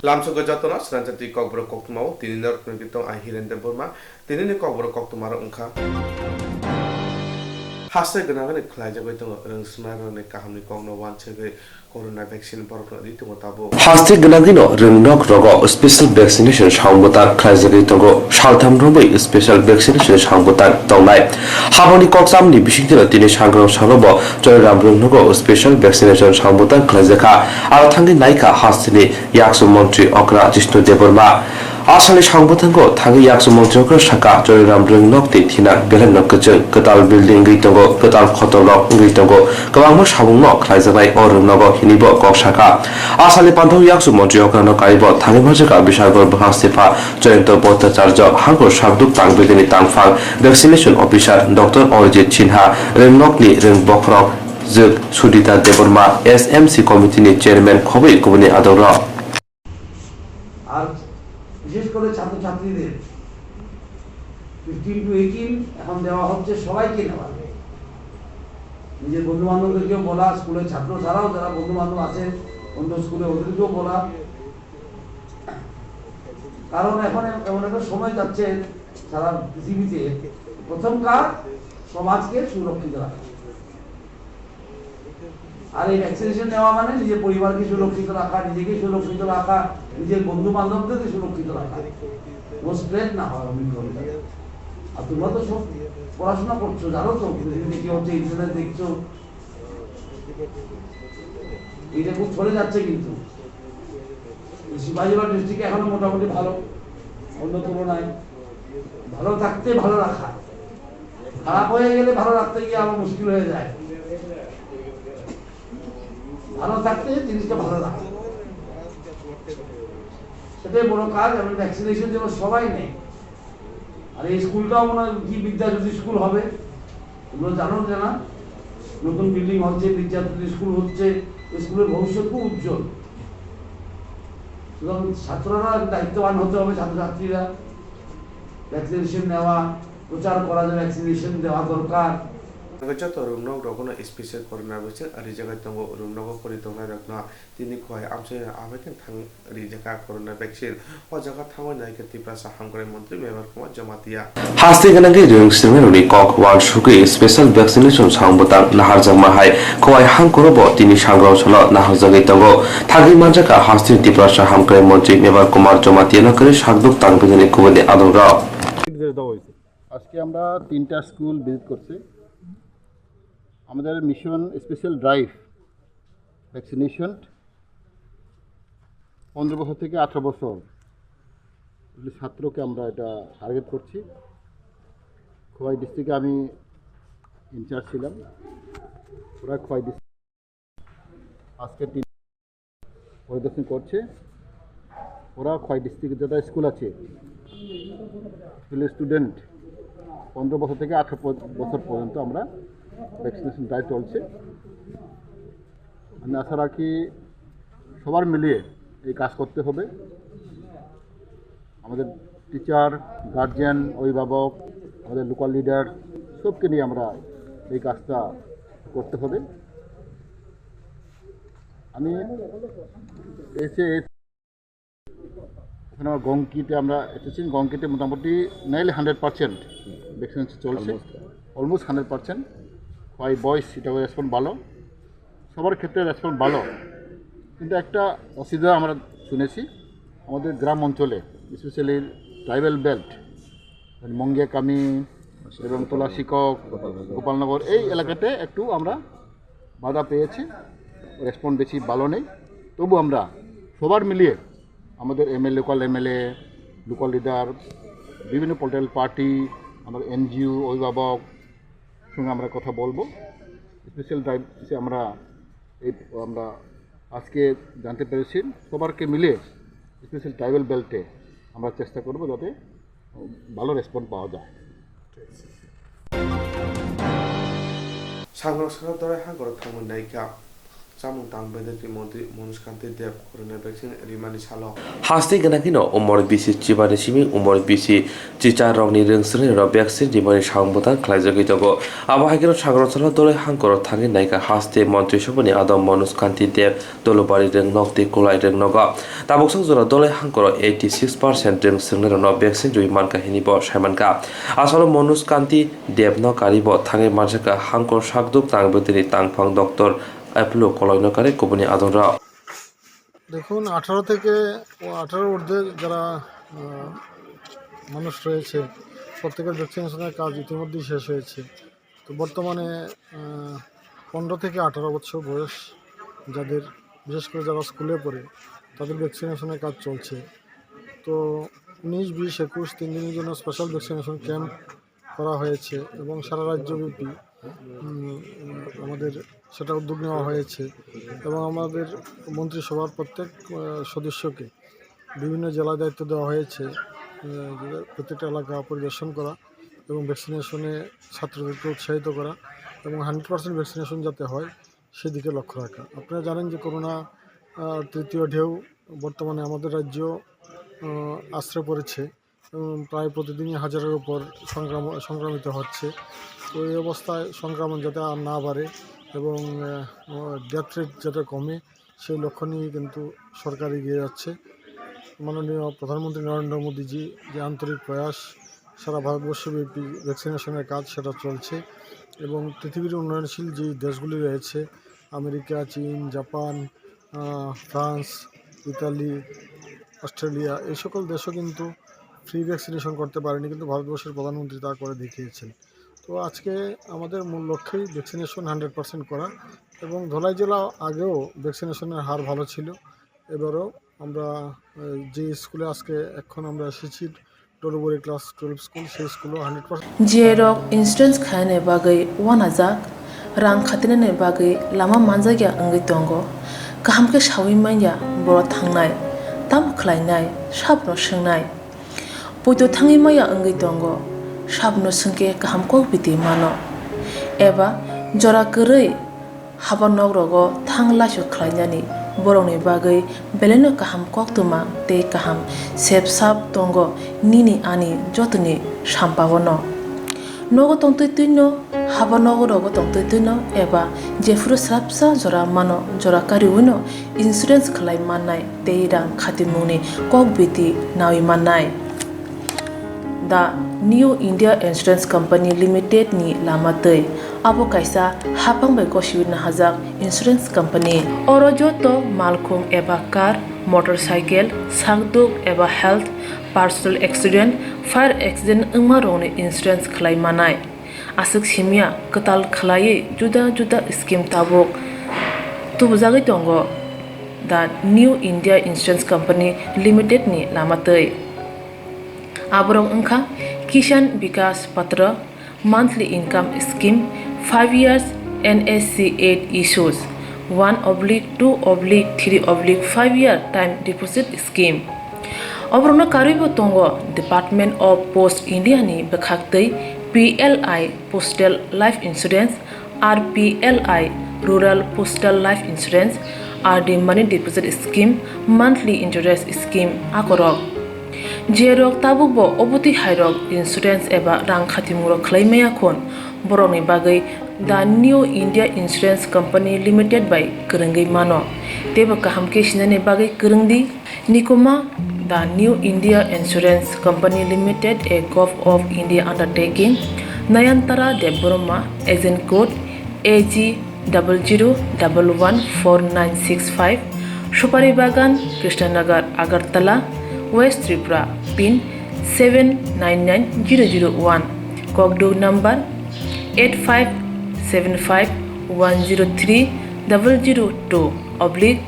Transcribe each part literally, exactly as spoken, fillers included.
Lamsogo jotono swnamjak twi kokborok koktwmao tini norok nugwi tong ang Hiren Debbarma. Tinini kokborok koktwmarok wngkha. Haste gwnangni khlaijagwi tongo rwngswnamrokni kahamni kokno wansugwi corona vaccine borokno rwi tongo tabuk. Haste gwnangwino rwngnok rogo special vaccination samung bwtang khlaijagwi tongo. Saltham romwi special vaccination samung bwtang tongnai. Haboni kokchamni bisingtwino tini sangrong salobo Choriram rwngnogo special vaccination samung bwtang khlaijakha. Aro thangwi naikha hasteni yaksu montri okra Jishnu Debbarma. A salni samung bwthango thangwi yaksu montri okra saka Choriram rwngnokni thina belemno kwchwng, kwtal building wngwi tongo, kwtal khotolrok wngwi tongo, kwbangma samungno khlaijaknai o rwngnogo hinwibo kok saka. A salni pantao yaksu montri okrano kaibo thangwi manjakha Bishalgarh bwkhak sipha Jayanta Bhattacharya hangko sakduk tangbedini tangphang vaccination officer Doctor Arijit Sinha, rwngnokni rwng bokhorok jwk Sudita Debbarma, S M C committee ni chairman khobwi kubuni adongrok. আর বিশেষ করে ছাত্রছাত্রীদের fifteen two eighteen এখন দেওয়া হচ্ছে সবাইকে নেওয়া। নিজের বন্ধু বান্ধবদেরকেও বলা, স্কুলের ছাত্র ছাড়াও যারা বন্ধু বান্ধব আছে অন্য স্কুলে, ওদেরকেও বলা। কারণ এখন এম- এমন একটা সময় যাচ্ছে সারা পৃথিবীতে, প্রথম কাজ সমাজকে সুরক্ষিত রাখা। আর এই ভ্যাকসিনেশন নেওয়া মানে নিজের পরিবারকে সুরক্ষিত রাখা, নিজেকে সুরক্ষিত রাখা, নিজের বন্ধু বান্ধবদেরকে সুরক্ষিত রাখা, ও স্প্রেড না হয় অমিক্রনটা। আর তোমরা তো সব পড়াশোনা করছো, জানো তো পৃথিবীতে কি হচ্ছে, ইন্টারনেট দেখছো, এটা খুব ছড়ে যাচ্ছে। কিন্তু সিপাহীজলা ডিস্ট্রিক্ট এখনো মোটামুটি ভালো, অন্য তুলনায়। ভালো থাকতে ভালো রাখা, খারাপ হয়ে গেলে ভালো রাখতে গিয়ে আবার মুশকিল হয়ে যায়। ভালো থাকতে জিনিসটা ভালো রাখা, সেটাই বড় কাজ। এবং ভ্যাকসিনেশন যেন সবাই নেয়। আর এই স্কুলটাও মনে হয় কি বিদ্যা জ্যোতি স্কুল হবে, তোমরা জানো যে না, নতুন বিল্ডিং হচ্ছে, বিদ্যা জ্যোতি স্কুল হচ্ছে, স্কুলের ভবিষ্যৎ খুব উজ্জ্বল। সুতরাং ছাত্ররা দায়িত্ববান হতে হবে, ছাত্রছাত্রীরা ভ্যাকসিনেশন নেওয়া, প্রচার করা যে ভ্যাকসিনেশন দেওয়া দরকার। Joto rwngnok rogono special corona vaccine rijagwi tongo, rwngnogo kwrwi tongnairokno tini khowai amchaino abaikhe thang rijak kha corona vaccine. O jaga thangwi naikha Tiprasa Hamkrai Montri Mevar Kumar Jamatia. Haste gwnangwi rwng swngnai rokni kok wansugwi special vaccination samung bwtang naharjakma hai khowai hangkorobo tini sangrong salo naharjagwi tongo. Thangwi manjakha hasteni Tiprasa Hamkrai Montri Mevar Kumar Jamatia no kwrwi sakduk tangbini kubuni adongrok. আজকে আমরা তিনটা school visit করছি। আমাদের mission special drive vaccination, পনেরো বছর থেকে আঠারো বছর ছাত্রকে আমরা এটা টার্গেট করছি। খোয়াই ডিস্ট্রিক্টে আমি ইনচার্জ ছিলাম, ওরা খোয়াই ডিস্ট্রিক্ট আজকে তিন পরিদর্শন করছে। ওরা খোয়াই ডিস্ট্রিক্টে যত স্কুল আছে, স্কুলের স্টুডেন্ট পনেরো বছর থেকে আঠারো প- বছর পর্যন্ত আমরা ভ্যাকসিনেশন ড্রাইভ চলছে। আমি আশা রাখি সবার মিলিয়ে এই কাজ করতে হবে। আমাদের টিচার, গার্জিয়ান, অভিভাবক, আমাদের লোকাল লিডার, সবকে নিয়ে আমরা এই কাজটা করতে হবে। আমি এসে এখানে আমার গংকিতে আমরা এসেছি, গংকিতে মোটামুটি নাইলে হান্ড্রেড পার্সেন্ট ভ্যাকসিনেশন চলছে। Almost hundred percent. খোয়াই বয়স এটা রেসপন্স ভালো, সবার ক্ষেত্রে রেসপন্স ভালো। কিন্তু একটা অসুবিধা আমরা শুনেছি, আমাদের গ্রাম অঞ্চলে, স্পেশালি ট্রাইবাল বেল্ট, মঙ্গিয়া কামি এবং তোলা শিকক, গোপালনগর, এই এলাকাতে একটু আমরা বাধা পেয়েছি, রেসপন্স বেশি ভালো নেই। তবু আমরা সবার মিলিয়ে, আমাদের MLA, local MLA, local leader, বিভিন্ন পলিটিক্যাল পার্টি, আমাদের এনজিও, অভিভাবক সঙ্গে আমরা কথা বলবো। স্পেশাল ড্রাইভ এসে আমরা এই আমরা আজকে জানতে পেরেছি, সবারকে মিলে স্পেশাল ট্রাইবাল বেল্টে আমরা চেষ্টা করব যাতে ভালো রেসপন্স পাওয়া যায়। Sangrok saka dorai hangoro thangwi naikha. Chamung tang bedetri montri Manoj Kanti Deb corona vaccine rimani salo. Haste gwnangkheno umor bisi chibani simi umor bisi chicha rokni rwng swrwngni rok vaccine rimani samung bwtang khlaijagwi tongo. Abo hai kheno sagoro salo doloi hangkoro thangwi naikha haste montri sobani adong Manoj Kanti Deb, Dolobari rwng nok tei Kulai rwng nogo. Tabuk sok jora doloi hangkoro eighty six percent rwng swrwngnairokno vaccine riwi mankha hinwi bo saimankha. Asalo Manoj Kanti Debno karibo thangwi mansakha hangkor sakduk tang bwtwini tangphang doctor Apollo Koloino kare kubuni adongrok. দেখুন, আঠারো থেকে ও আঠারো ঊর্ধ্বে যারা, আহ, মানুষ রয়েছে, প্রত্যেকের ভ্যাকসিনেশনের কাজ ইতিমধ্যেই শেষ হয়েছে। তো বর্তমানে, আহ, পনেরো থেকে আঠারো বছর বয়স যাদের, বিশেষ করে যারা স্কুলে পড়ে, তাদের ভ্যাকসিনেশনের কাজ চলছে। তো উনিশ, বিশ, একুশ তিন দিনের জন্য স্পেশাল ভ্যাকসিনেশন ক্যাম্প করা হয়েছে এবং সারা রাজ্যব্যাপী, উম, আমাদের সেটা উদ্যোগ নেওয়া হয়েছে এবং আমাদের মন্ত্রিসভার প্রত্যেক, আহ, সদস্যকে বিভিন্ন জেলায় দায়িত্ব দেওয়া হয়েছে, আহ, যে প্রত্যেকটা এলাকা পরিদর্শন করা এবং ভ্যাকসিনেশনে ছাত্রদেরকে উৎসাহিত করা এবং হান্ড্রেড পার্সেন্ট ভ্যাকসিনেশন যাতে হয় সেদিকে লক্ষ্য রাখা। আপনারা জানেন যে করোনা, আহ, তৃতীয় ঢেউ বর্তমানে আমাদের রাজ্য, আহ, আছড়ে পড়েছে এবং প্রায় প্রতিদিনই হাজারের উপর সংক্রম-, সংক্রমিত হচ্ছে। তো এই অবস্থায় সংক্রমণ যাতে আর না বাড়ে এবং, আহ, ডেথ রেট যাতে কমে, সেই লক্ষ্য নিয়ে কিন্তু সরকার এগিয়ে যাচ্ছে। মাননীয় প্রধানমন্ত্রী নরেন্দ্র মোদীজি যে আন্তরিক প্রয়াস, সারা ভারতবর্ষব্যাপী ভ্যাকসিনেশনের কাজ সেটা চলছে এবং পৃথিবীর উন্নয়নশীল যে দেশগুলি রয়েছে, আমেরিকা, চীন, জাপান, আহ, ফ্রান্স, ইতালি, অস্ট্রেলিয়া, এই সকল দেশও কিন্তু ফ্রি ভ্যাকসিনেশন করতে পারেনি, কিন্তু ভারতবর্ষের প্রধানমন্ত্রী তা করে দেখিয়েছেন। তো আজকে আমাদের মূল লক্ষ্যই ভ্যাকসিনেশন হান্ড্রেড পার্সেন্ট করা এবং ধলাই জেলা আগেও ভ্যাকসিনেশনের হার ভালো ছিল, এবারও আমরা, আহ, যে স্কুলে আজকে এখন আমরা এসেছি, ডলুবুরি ক্লাস টুয়েলভ স্কুল, সেই স্কুলও hundred percent. Jerok insurance khainani bagwi uanajak, rang khatinani bagwi lama manjakya wngwi tongo. Kaham khe saui manya borok thangnai, tamo khlainai, sabono swngnai. Poito thangwi maya wngwi tongo, sabono swngkhe kaham kok biti mano. Eba jora kwrwi haba nokrogo thang laisu khlainani borokni bagwi belaino kaham koktwma tei kaham sep sap tongo nini ani jotoni sampao no. Nogo tongtwi twino, haba nokrogo tongtwi twino eba jephuru swrapsa jora mano jora kariwino insurance khlai mannai tei rang khatimungni kok biti naui mannai. The New India Insurance Company Limited ni lama twi. Abo kaisa haphang bai gosiwi nahajak insurance company. Oro joto malkhung eba car, motorcycle, sakduk eba health, personal accident, fire accident wngma rokni insurance khlai manai. Aswk simya kwtal khlaiwi juda juda scheme tabuk tubujagwi tongo the New India Insurance Company Limited ni lama twi. Aborok wngkha Kisan Vikas Patra, monthly income scheme, five years N S C eight issues, one oblique two oblique three oblique five year time deposit scheme. Oborokno karwibo tongo Department of Post India ni bwkhaktwi P L I Postal Life Insurance, R P L I Rural Postal Life Insurance, R D Money Deposit Scheme, Monthly Interest Scheme akorok. Jerok tabukbo obotwi hairok insurance eba rang khatimungrok khlai maya khun, borokni bagwi The New India Insurance Company Limited bai kwrwngwi mano. Teibo kaham khe sinani bagwi kwrwng di. Nikuma, The New India Insurance Company Limited, a Govt of India undertaking, Nayantara Debbarma, agent code A G double zero double one four nine six five, Supari Bagan, Krishnanagar, Agartala, West Tripura, pin seven nine nine zero zero one, kokduk number eight five seven five one zero three double zero two oblique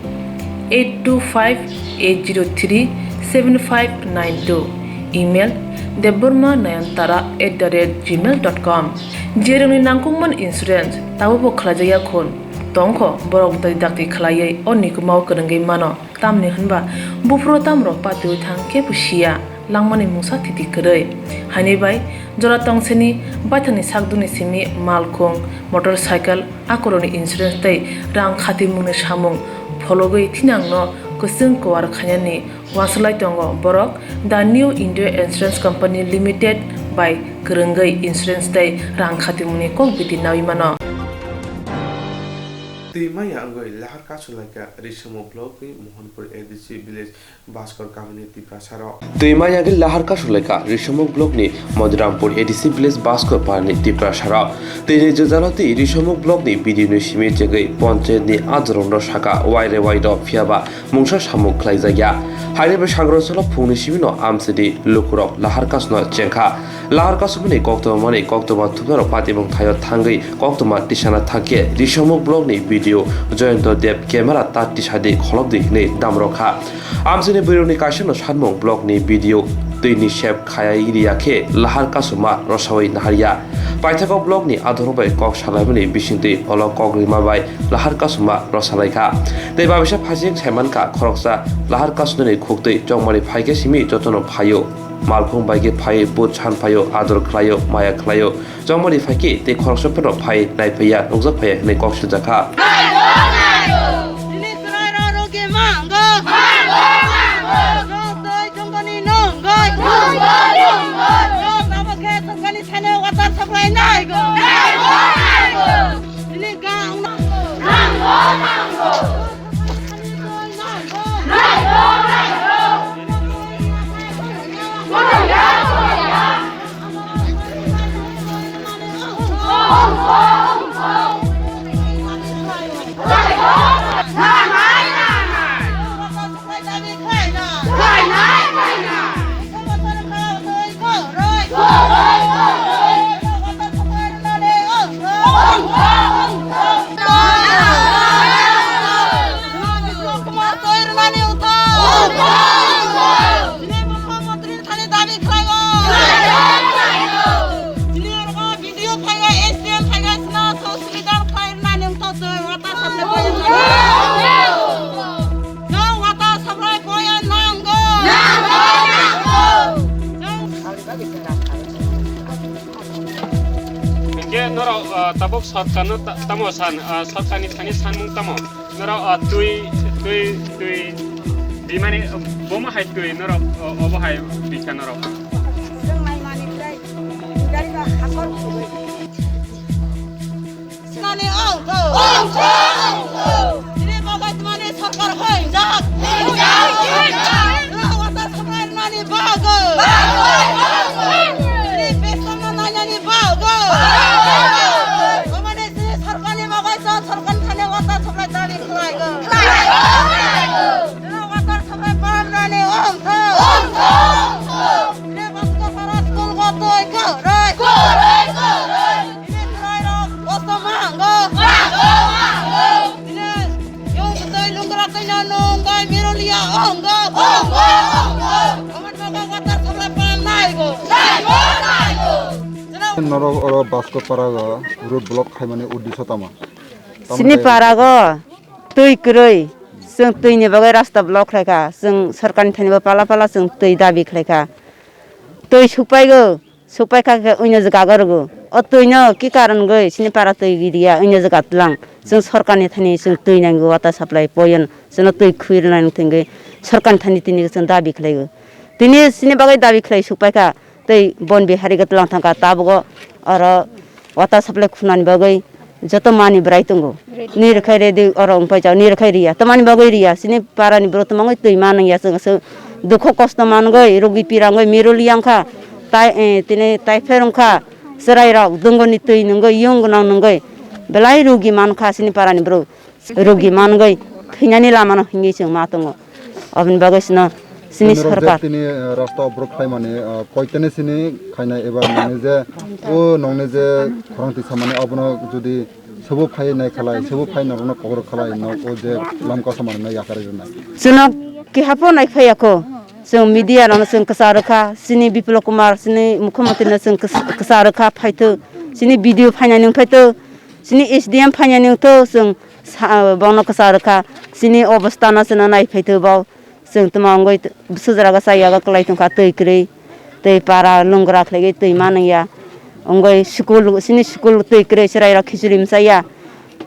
eight two five eight zero three seven five nine two, email debbarma nayantara at the rate gmail dot com. Jerokni nangkukmani insurance tabukbo khlaijakya khun tongkho, borok bwtwi dakti khlaiwi o nikumao kwrwngwi mano, tamni hwnba buphuru tamrok patiwi thang kebo siya. langmani mungsa thiti kwrwi. Haini bai jora tongsini baithangni sakduni simi malkhung, motorcycle, akoroni insurance tei rang khatimungni samung phologwi thinangno kwchwng kuar khainani uansuk lai tongo borok The New India Insurance Company Limited bai kwrwngwi insurance tei rang khatimungni kok biti naui mano. Twi maya wngwi lahar kasu laikha Risomo block ni Mohanpur A D C village Bhaskor kamini Tiprasa rok. Twi maya wngwi lahar kasu laikha Risomo block ni Madirampur A D C village Bhaskor parani Tiprasa rok. Twi ni jwjalo twi Risomo block ni B D O ni simi chengwi ponchayat ni adorok no saka wai re wai do phiyaba mungsa samung khlaijakya. Haini bwskango salo phungni simi no amchini lukurok lahar kasno chengkha. Lahar kasumani koktwma mani koktwma thupnarok patimung thaio thangwi koktwma tisana thangkhe Risomuk block ni B D O Jayanta Deb camera ta tisadi kholobdi hinwi damrokha. Amchini bwrwini kaisano sanmung block ni B D O twi ni sep khayai riya khe lahar kasuma rosawi naharya. Paithakgo block ni adorok bai kok salaimani bisingtwi olo kok rima bai lahar kasuma rosalaikha. Tei babisa phasing saimankha khoroksa lahar kasumani khuktwi chongmani phaikhe simi jotono phaio. Malkhung bai khe phai, bujsan phaio, ador khlaio, maya khlaio. Chongmani phaikhe tei khoroksa phano phai naiphaiya, nukjak phaiya hinwi kok sijakha. Nini chwrairok rwgwi mango. Mango, mango. Jotoi chongmani nongoi. Nongoi, nongoi. Jotabo khe chongmani thani water supply naigo. Naigo, naigo. Nini gang nango. Nango, nango. Nango, nango. Thani dabi khlaio. Chini oro B D O phaiga, S D M phaiga, sna to subida khlai rwnani wngtho chwng water supply point. Chwng water supply point nango. Nango, nango. Chwng Hinkhe norok, ah, tabuk sorkarno ta-, tamo san, ah, sorkarni thani sanmung tamo? Norok, ah, twi, twi, twi, bimani, ah, bomo hai twi norok, ah, obo hai bikha norok. Chwng naimani kwrwi, gari ba hakor khubui. Sinani ongkho. Ongkho, ongkho. Chini bagwi tmani sorkar hwnjak. Hwnjak, hwnjak. Water supply nani bagwi. Bagwi, bagwi. Chini bestonno nainani bagwi. Bagwi, bagwi. Omani chini sorkarni bagwi chwng sorkarni thani water supply dabi khlaigo. Khlaigo, khlaigo. Chwng water supply pump nani ongtho. Ongtho, ongtho. Chini Baskopara school bo twi kwrwi. Kwrwi, kwrwi. Chini chwrairok kosto mango. Mango, mango. Chini yung twi lungra twino nungwi mirulia ongo. Ongo, ongo. Oman baba water supply pump naigo. Naigo, naigo. Norok oro Baskopara o road block khaimani uddesho tamo? Sini parago twi kwrwi, chwng twi ni bagwi rasta block khlaikha, chwng sorkar ni thani bo pala pala chwng twi dabi khlaikha, twi sukpaigo, sukpaikha khe uino jaga rwgo, o twi no ki karon gwi sini para twi riya uino jaga tlang, chwng sorkar ni thani chwng twi nango water supply point, chwngno twi khwi rwnani thwngwi sorkar ni thani tini chwng dabi khlaigo, tini sini bagwi dabi khlai sukpaikha. Tei bon bihari gotlang thangkha, tabuk oro water supply khunani bagwi joto mani bwrai tongo. Nirwkhai ready oro wngpai jao, nirwkhai riya. Tamani bagwi riya, sini parani borok twmangwi twi manwngya, chwng aswk dukho kosto mangwi, rugi pirangwi, miruli yangkha, tai, eh, tini typhoid wngkha, chwrairok dungoni twi nungwi, yung gwnang nungwi belai rugi mankha sini parani borok. Rugi mangwi thwinani lamano hwnwi chwng ma tongo. Oboni bagwi sino sini norok je sorkar. Tini, eh, rasta obrok khlaimani, eh, koitene sini khainai eba nongni je o nongni je khorang twi samani obono jodi sobo phai nai khalai, sobo phai norokno kokrok khalai, nok o je lam kosom manwi yakarwi rwnai. Chwngno keha pho nai phaiya kho. Chwng media rokno chwng kwcharo kha, chini Biplop Kumar, chini mukhyamantri no chwng kwch-, kwcharo kha phaithwk, chini B D O phainani wng phaithwk, chini S D M phainani wng thwk, chwng Sa-, bono kwcharo kha, chini obostha no chwngno naiphai thwk bo, Chwng tuma wngwi t-, bwswk jora chaya kwlai tongkha twi kwrwi. Twi para lungra khlaigwi twi manwi ya. Wngwi school, sini school twi kwrwi chwrairok khichuri mchaya.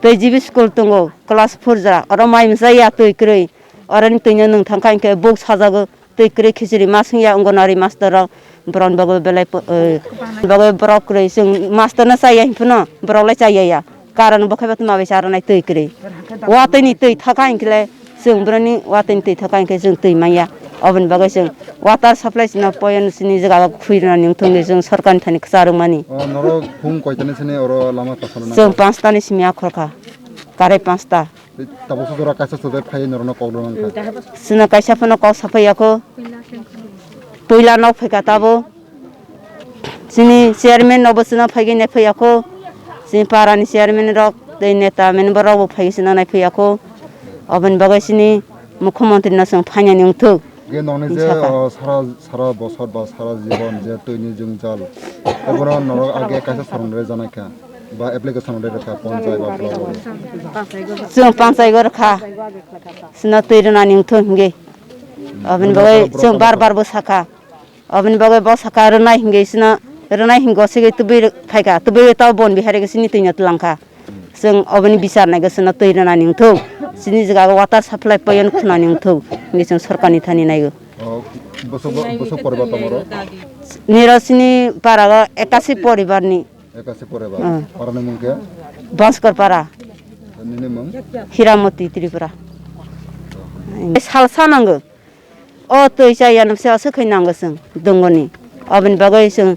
Tei G B school tongo class four jora, oro mai mchaya twi kwrwi. Oroni twino nwng thangkha hinkhe buk sajago. Twi kwrwi khichiri ma swngya Anganwadi master rok, borok ni bagwi belai po-, eh, bagwi borok kwrwi chwng master no chaya hinphano borok lai chaya ya. Karon bo khaiba tuma bai cha rwnai twi kwrwi. Watwi ni twi thaka hinkhe le chwng boroni watwi ni twi thaka hinkhe chwng twi manya. Oboni bagwi chwng water supply chwngno poyon chini jaga o khwi rwnani wngthok hinwi chwng sorkar ni thani kwcharo mani. O norok phung koitani sini oro lama kwcharo nai? Chwng panch tani simi akhor kha. Karai panch ta. Tei tabuk sujura kaisa sujai phai norokno kok rwna kha. Chwngno kaisa phano kok saphai yakho. Puila nok phaikha tabo. Chini chairman rokbo chwngno phaigwi naiphai yakho. Chini para ni chairman rok tei neta member rokbo phaigwi chwngno naiphai yakho. Oboni bagwi chini mukhyamantri no chwng phainani wngthok. Ge nokni je, Sakha. O, sara, sara bosor ba sara jibon je twini jwngjal, obono norok age kaisa sorong rwjanaikha ba application rwjakha ponchai ba block o. Chwng panchai gor kha. Sino twi rwnani wngthok hinwi. Oboni bagwi chwng bar bar bo sakha. Oboni bagwi bo sakha rwnai hinwi sino rwnai hinwi sigwi tubui phaikha. Tubui tao bon bihari sini twino twlangkha. Chwng oboni bichar nai goseno twi rwnani wngthok, chini jaga o water supply point khwnani wngthok hinwi chwng sorkar ni thani naigo. O, bwswk bo-, bwswk poribar tongmoro? Niro chini para o ekasi poribar ni. Ekasi poribar. Hmm. Para ni mung khe? Bhaskar para. Nini mung? Hiramoti Tripura. Sal sa nango. O twi chaya no se aswk khai nango chwng dongoni. Oboni bagwi chwng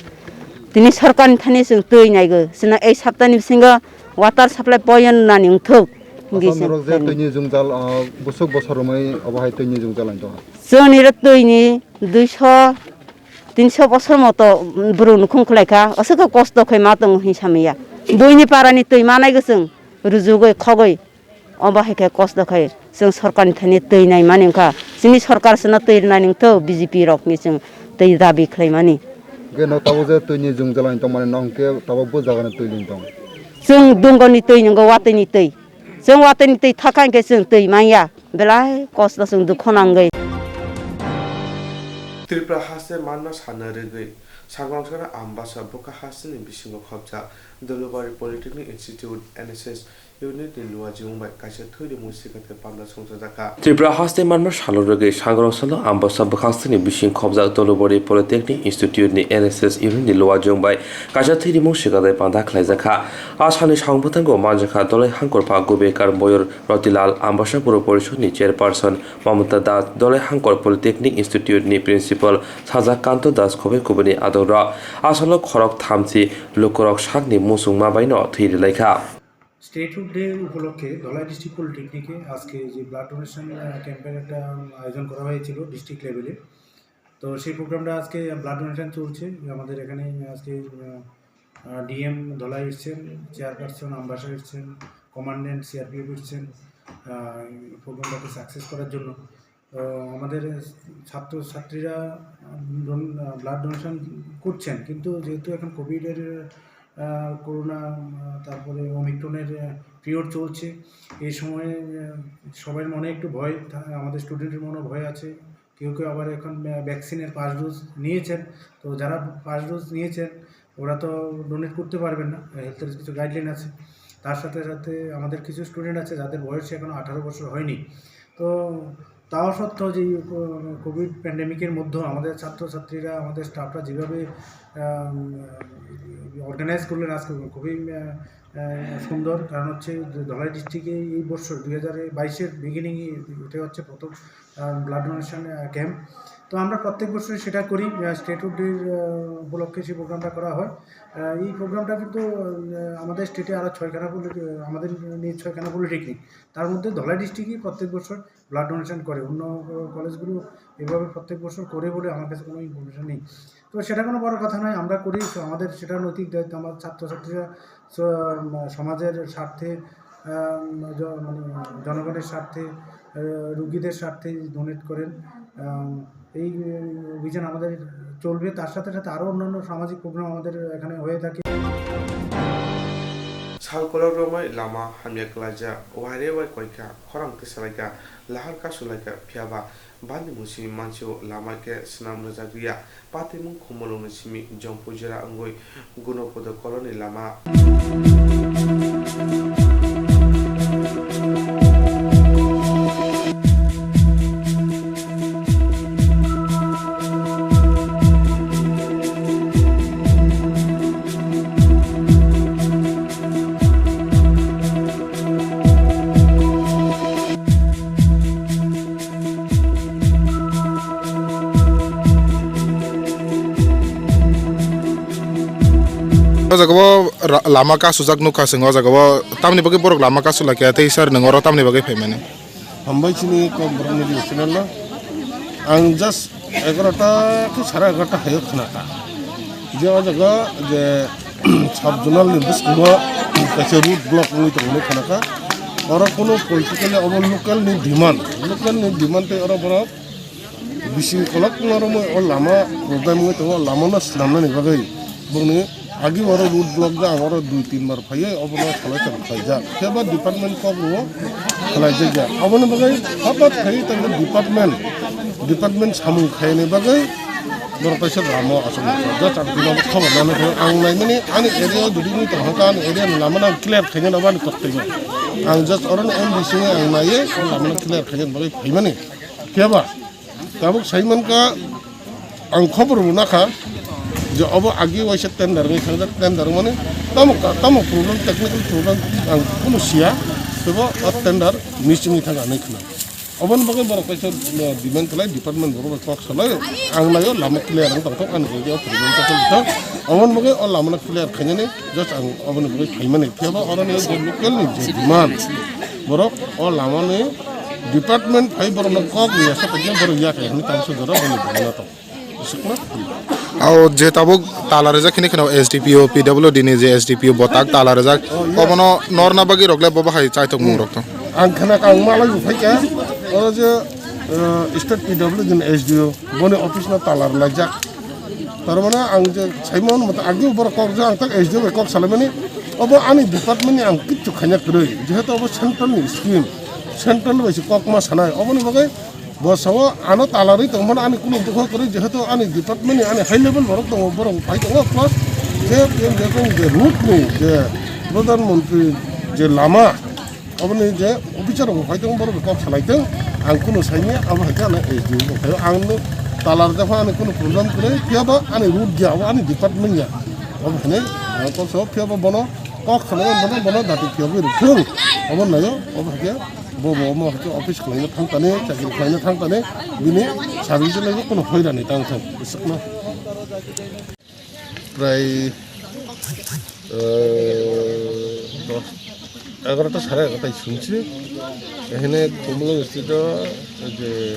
tini sorkar ni thani chwng twi naigo. Chwngno ei sapta ni bisingo water supply point nani wngthok. Hinwi Asal chwng norok je khlainai. Twini jwngjal, ah, bwswk bosor romwi obo hai twini jwngjal ang tongkha. Chwngni ro twini duiso, tinso bosor moto bwrwi nukhung khlaikha. Aswk khe kosto khai ma tongo hinwi samya. Buini para ni twi manaigo chwng rujugwi khogwi. Obo hai khe kosto khai chwng sorkar ni thani twi nai mani wngkha. Chini sorkar chwngno twi rwnani wngthok B J P rok ni chwng twi dabi khlai mani. Hwnkhe no tabuk je twi ni jwngjal ani tongmani no hwnkhe tabuk bo jaga ni twi ni tong. Chwng dungo ni twi nwngo watwi ni twi. Chwng watwi ni twi thakha hwnkhe chwng twi manya. Belai kosto chwng dukho nangwi. Tripura haste manno sana rwgwi Sangrong sana Ambasa bwkha hasteni bisingo khopjak Dulubari Polytechnic Institute N S S Unit ni luajwng bai kaisa thwi rimung swkang tei panda songchajakha. Tripura haste manma salo rwgwi Sangrong salo Ambasa bwkhak sini bising khopjak Tolubori Polytechnic Institute ni N S S unit ni luajwng bai kaisa thwi rimung swkang tei panda khlaijakha. A salni samung bwthango manjakha Dolai Hangkor pha Gubekar Moyor Rotilal, Ambasa Puro Porishod ni chairperson Mamata Das, Dolai Hangkor Polytechnic Institute ni principal Sajak Kanto Das, khoboi kubuni adongrok. A salo khorok thamchi lukurok sakni muchungma baino thwi rwlaikha. Statehood day উপলক্ষে ধলাই ডিস্ট্রিক্ট পলিটেকনিকে আজকে যে blood donation, আহ, ক্যাম্পের একটা আয়োজন করা হয়েছিল ডিস্ট্রিক্ট লেভেলে। তো সেই প্রোগ্রামটা আজকে ব্লাড ডোনেশন চলছে আমাদের এখানে। আজকে, আহ, আহ, ডিএম ধলাই এসছেন, চেয়ারপারসন আমবাসা এসছেন, কমান্ড্যান্ট সিআরপিএফ এসছেন, আহ, এই প্রোগ্রামটাকে সাকসেস করার জন্য। তো আমাদের ছাত্রছাত্রীরা, আহ, ডোন-, আহ, ব্লাড ডোনেশন করছেন, কিন্তু যেহেতু এখন কোভিডের, আহ, করোনা, আহ, তারপরে ওমিক্রনের, আহ, পিরিয়ড চলছে, এই সময়ে, আহ, সবার মনে একটু ভয় থা-, আমাদের স্টুডেন্টের মনেও ভয় আছে। কেউ কেউ আবার এখন, আহ, ভ্যাকসিনের ফার্স্ট ডোজ নিয়েছেন। তো যারা ফার্স্ট ডোজ নিয়েছেন, ওরা তো ডোনেট করতে পারবেন না, হেলথের কিছু গাইডলাইন আছে। তার সাথে সাথে আমাদের কিছু স্টুডেন্ট আছে যাদের বয়স এখনো আঠারো বছর হয়নি। তো তাও সত্ত্বেও যে কো-, কোভিড প্যান্ডেমিকের মধ্যেও আমাদের ছাত্রছাত্রীরা, আমাদের স্টাফরা যেভাবে, আম, অর্গানাইজ করলেন আজকে, খুবই, আহ, আহ, সুন্দর। কারণ হচ্ছে যে ধলাই ডিস্ট্রিক্টে এই বছর দুই হাজার বাইশের বিগিনিংয়ে এটা হচ্ছে প্রথম, আহ, ব্লাড ডোনেশন, আহ, ক্যাম্প। তো আমরা প্রত্যেক বছরই সেটা করি। আহ, স্টেটহুড ডের, আহ, উপলক্ষে সেই প্রোগ্রামটা করা হয়। আহ, এই প্রোগ্রামটা কিন্তু, আহ, আমাদের স্টেটে আরও ছয়খানা পলি-, আহ, আমাদের নিয়ে ছয়খানা পলিটেকনিক, তার মধ্যে ধলাই ডিস্ট্রিক্টই প্রত্যেক বছর ব্লাড ডোনেশন করে। অন্য, আহ, কলেজগুলো এভাবে প্রত্যেক বছর করে বলে আমার কাছে কোনো ইনফরমেশন নেই। তো সেটা কোনো বড় কথা নয়, আমরা করি। তো আমাদের সেটা নৈতিক দায়িত্ব, আমার ছাত্রছাত্রীরা স-, উম, সমাজের স্বার্থে, আম, জ-, মানে জনগণের স্বার্থে, আহ, রুগীদের স্বার্থে ডোনেট করেন। আম, এই, উম, অভিযান আমাদের চলবে। তার সাথে সাথে আরও অন্যান্য সামাজিক প্রোগ্রাম আমাদের এখানে হয়ে থাকে। Sal kolok romwi lama hamya kwlaijak, waire wai koikha, khorang tisalaikha, lahar kasulaikha, phiyaba bani musini mansio lama khe swnam rwjak ya, patimung khumulwngni simi Jompuijora wngwi Gunopodo koloni lama. O jaga o ra-, lama kasujak nukha chwng, o jaga o tamni bagwi borok lama kasulaikha tei sir nwng oro tamni bagwi phaimani? Hambai chini kok borok media channel no. Ang just egarota khe sara egarota hayo khna kha. Je o jaga je sub zonal ni bwskango kaisa road block wngwi tongmani khna kha. Oro kuno politically obo local ni demand, local ni demand tei oro borok bising kolok narwkmwi o lama problem wngwi tongo, o lama no swnamnani bagwi bongni agi oro road block ja, ang oro dui tin bar phaiwi obono salai salai khlaijak. Phiya ba department kok rwo khlaijak ya. Aboni bagwi hothat khai tangwi department, department samung khaini bagwi borok kaisa lama o aswk nangkha. Just ang tino khobor nani thang ang naimani ani area o dudini tongkha ani area ni lama no ang clear khaina nabo ani kok twi. Ang just oro ni M D C ang naiwi o lama no clear khaina bagwi phaimani. Phiya ba Tabuk sai mankha, ang khobor rwna kha je obo agi waisa tender wngwi thangjak, tender wngmani tamo ka-, tamo problem, technical problem ang kunu siya, tebo o tender missing wngwi thangkha hinwi khna. Oboni bagwi borok kaisa, uh, demand khlai, department borok bai kok salai, ang naio lama clear wng tongthok, ani area o problem tongthok. Oboni bagwi o lama no clear khainani just ang oboni bagwi phaimani, phiya ba oroni je local ni je demand, borok o lama ni department phai borok no kok ya sa tongya borok ya khe hinwi tamo se jora boni bana to. Isukma. Ao je tabuk tala rejak hini kheno S D P O, P W D ni je S D P O botak tala rejak. Oh, yeah. Obono norna bagwi rok le bo bahai chaitok mung rok to. Ang khana ka ang malai bu phaikha. Oro je, eh, state P W D ni S D O boni office no tala rwlaijak. Tar mane ang je saimon mata agi borok kok je ang tak S D O bai kok salaimani. Obo ani department ni ang kichu khaina kwrwi. Jehetu obo central ni scheme. Central bai se kok ma sanai. Oboni bagwi Bo sao ano talarwi tongmani ani kunu dukho kwrwi, jehetu ani department ni ani high level borok tongo, borok phai tongo, plus je P M J P ni je route ni je Pradhan Mantri je lama, oboni je officer rok phai tongo, borok kok salai tong, ang kunu saimya, abo hai khe ano S D O bo khaio, ang no talar jakha ani kunu problem kwrwi, phiya ba ani route ya, abo ani department ya, abo hinwi ang kok sao, phiya ba bono kok salai bono, bono dati phiya bo rwthung, abo naio, abo hai khe. Bo bo omo hwnkhe office khlaina thang tani, chakri khlaina thang tani, bini service lai kunu hoirani tang thang, bwswkno. Prai, eh, dos, egarota sare egarota sungsi, ehene Khumulwng street o je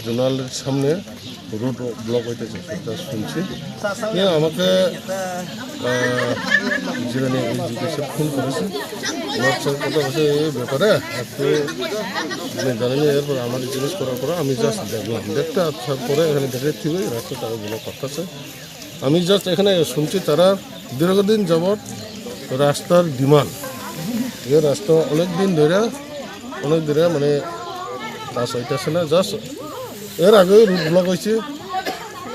zonal samne road block হইতেছে, সেটা শুনছি। এ আমাকে, আহ, যেখানে এই জিজ্ঞাসা ফোন করেছে, আমার সঙ্গে কথা হয়েছে এই ব্যাপারে, একটু মানে জানেন, এরপর আমার জিজ্ঞেস করার পরে আমি জাস্ট দেখলাম, দেখতে আসার পরে এখানে দেখে ঠিক ওই রাস্তা তারা ব্লক করতেছে। আমি জাস্ট এখানে শুনছি তারা দীর্ঘদিন যাবৎ রাস্তার ডিমান্ড, এই রাস্তা অনেক দিন ধরে, অনেক ধরে মানে কাজ হইতেছে না। জাস্ট এর আগে রুট ব্লক হয়েছে,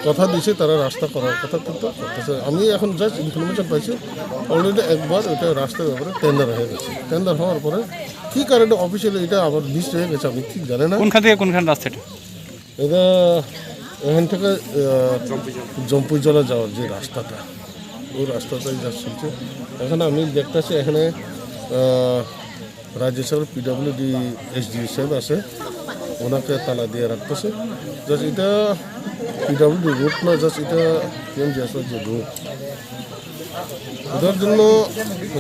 কথা দিছে তারা রাস্তা করার কথা, কিন্তু করতেছে। আমি এখন জাস্ট ইনফরমেশন পাইছি, অলরেডি একবার এটা রাস্তার ব্যাপারে টেন্ডার হয়ে গেছে। টেন্ডার হওয়ার পরে কি কারণে অফিসিয়ালি এটা আবার মিস হয়ে গেছে, আমি ঠিক জানি না। কোনখান থেকে কোনখান রাস্তাটা? এটা এখান থেকে, আহ, জম্পুইজলা যাওয়ার যে রাস্তাটা, ওই রাস্তাটাই যা শুনছে। এখানে আমি দেখতেছি এখানে, আহ, রাজ্য সরকার পিডব্লিউডি এসডিও সাহেব আছে, ওনাকে তালা দিয়ে রাখতেছে। জাস্ট এটা পিডব্লিউডি রোড না, জাস্ট এটা পিএমজিএসওয়াই যে রোড। ওটার জন্য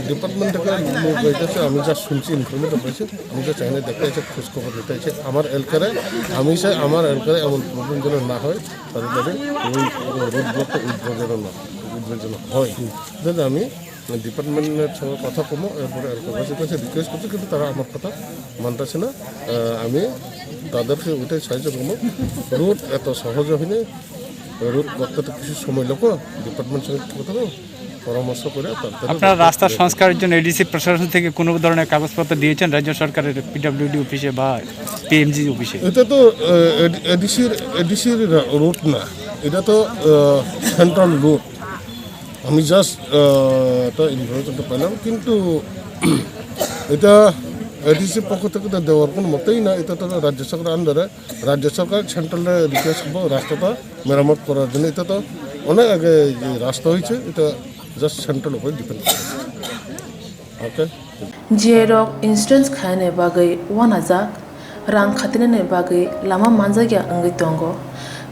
ডিপার্টমেন্ট থেকে লোক যাইতেছে, আমি যা শুনছি, ইনফরমেশন পাইছি, আমি যা চাইনা দেখতে এসে খোঁজ খবর নিতে এসে আমার এলাকায়, আমি চাই আমার এলাকায় এমন প্রবলেম যেন না হয়, তাদের যাতে ওই রোড ব্লকটা উদ্বোধন না, উদ্বোধন হয়, যাতে আমি ডিপার্টমেন্টের সঙ্গে কথা কমো, এরপরে এলাকাবাসীর কাছে রিকোয়েস্ট করছি, কিন্তু তারা আমার কথা মানতেছে না। আহ, আমি তাদেরকে ওইটাই সাহায্য করবো। রোড এত সহজ হয়নি, রোড করতে তো কিছু সময় লাগবে, ডিপার্টমেন্ট সঙ্গে কথা বলবো। পরামর্শ করে তাড়াতাড়ি আপনারা রাস্তা সংস্কারের জন্য এডিসি প্রশাসন থেকে কোনো ধরনের কাগজপত্র দিয়েছেন রাজ্য সরকারের পিডব্লিউডি অফিসে বা পিএমজি অফিসে? এটা তো এডিসির এডিসির রোড না, এটা তো সেন্ট্রাল রোড। আমি জাস্ট একটা ইনফরমেশন তো পেলাম, কিন্তু এটা এডিসির পক্ষ থেকে তো দেওয়ার কোনো মতেই না। এটা তো রাজ্য সরকার আন্ডারে, রাজ্য সরকার সেন্ট্রালে রিকোয়েস্ট করবো রাস্তাটা মেরামত করার জন্য। এটা তো অনেক আগে যে রাস্তা হয়েছে, এটা জাস্ট সেন্ট্রাল উপরে ডিপেন্ড করে। ওকে। J rok insurance khainani bagwi uanajak, rang khatinani bagwi lama manjakya wngwi tongo.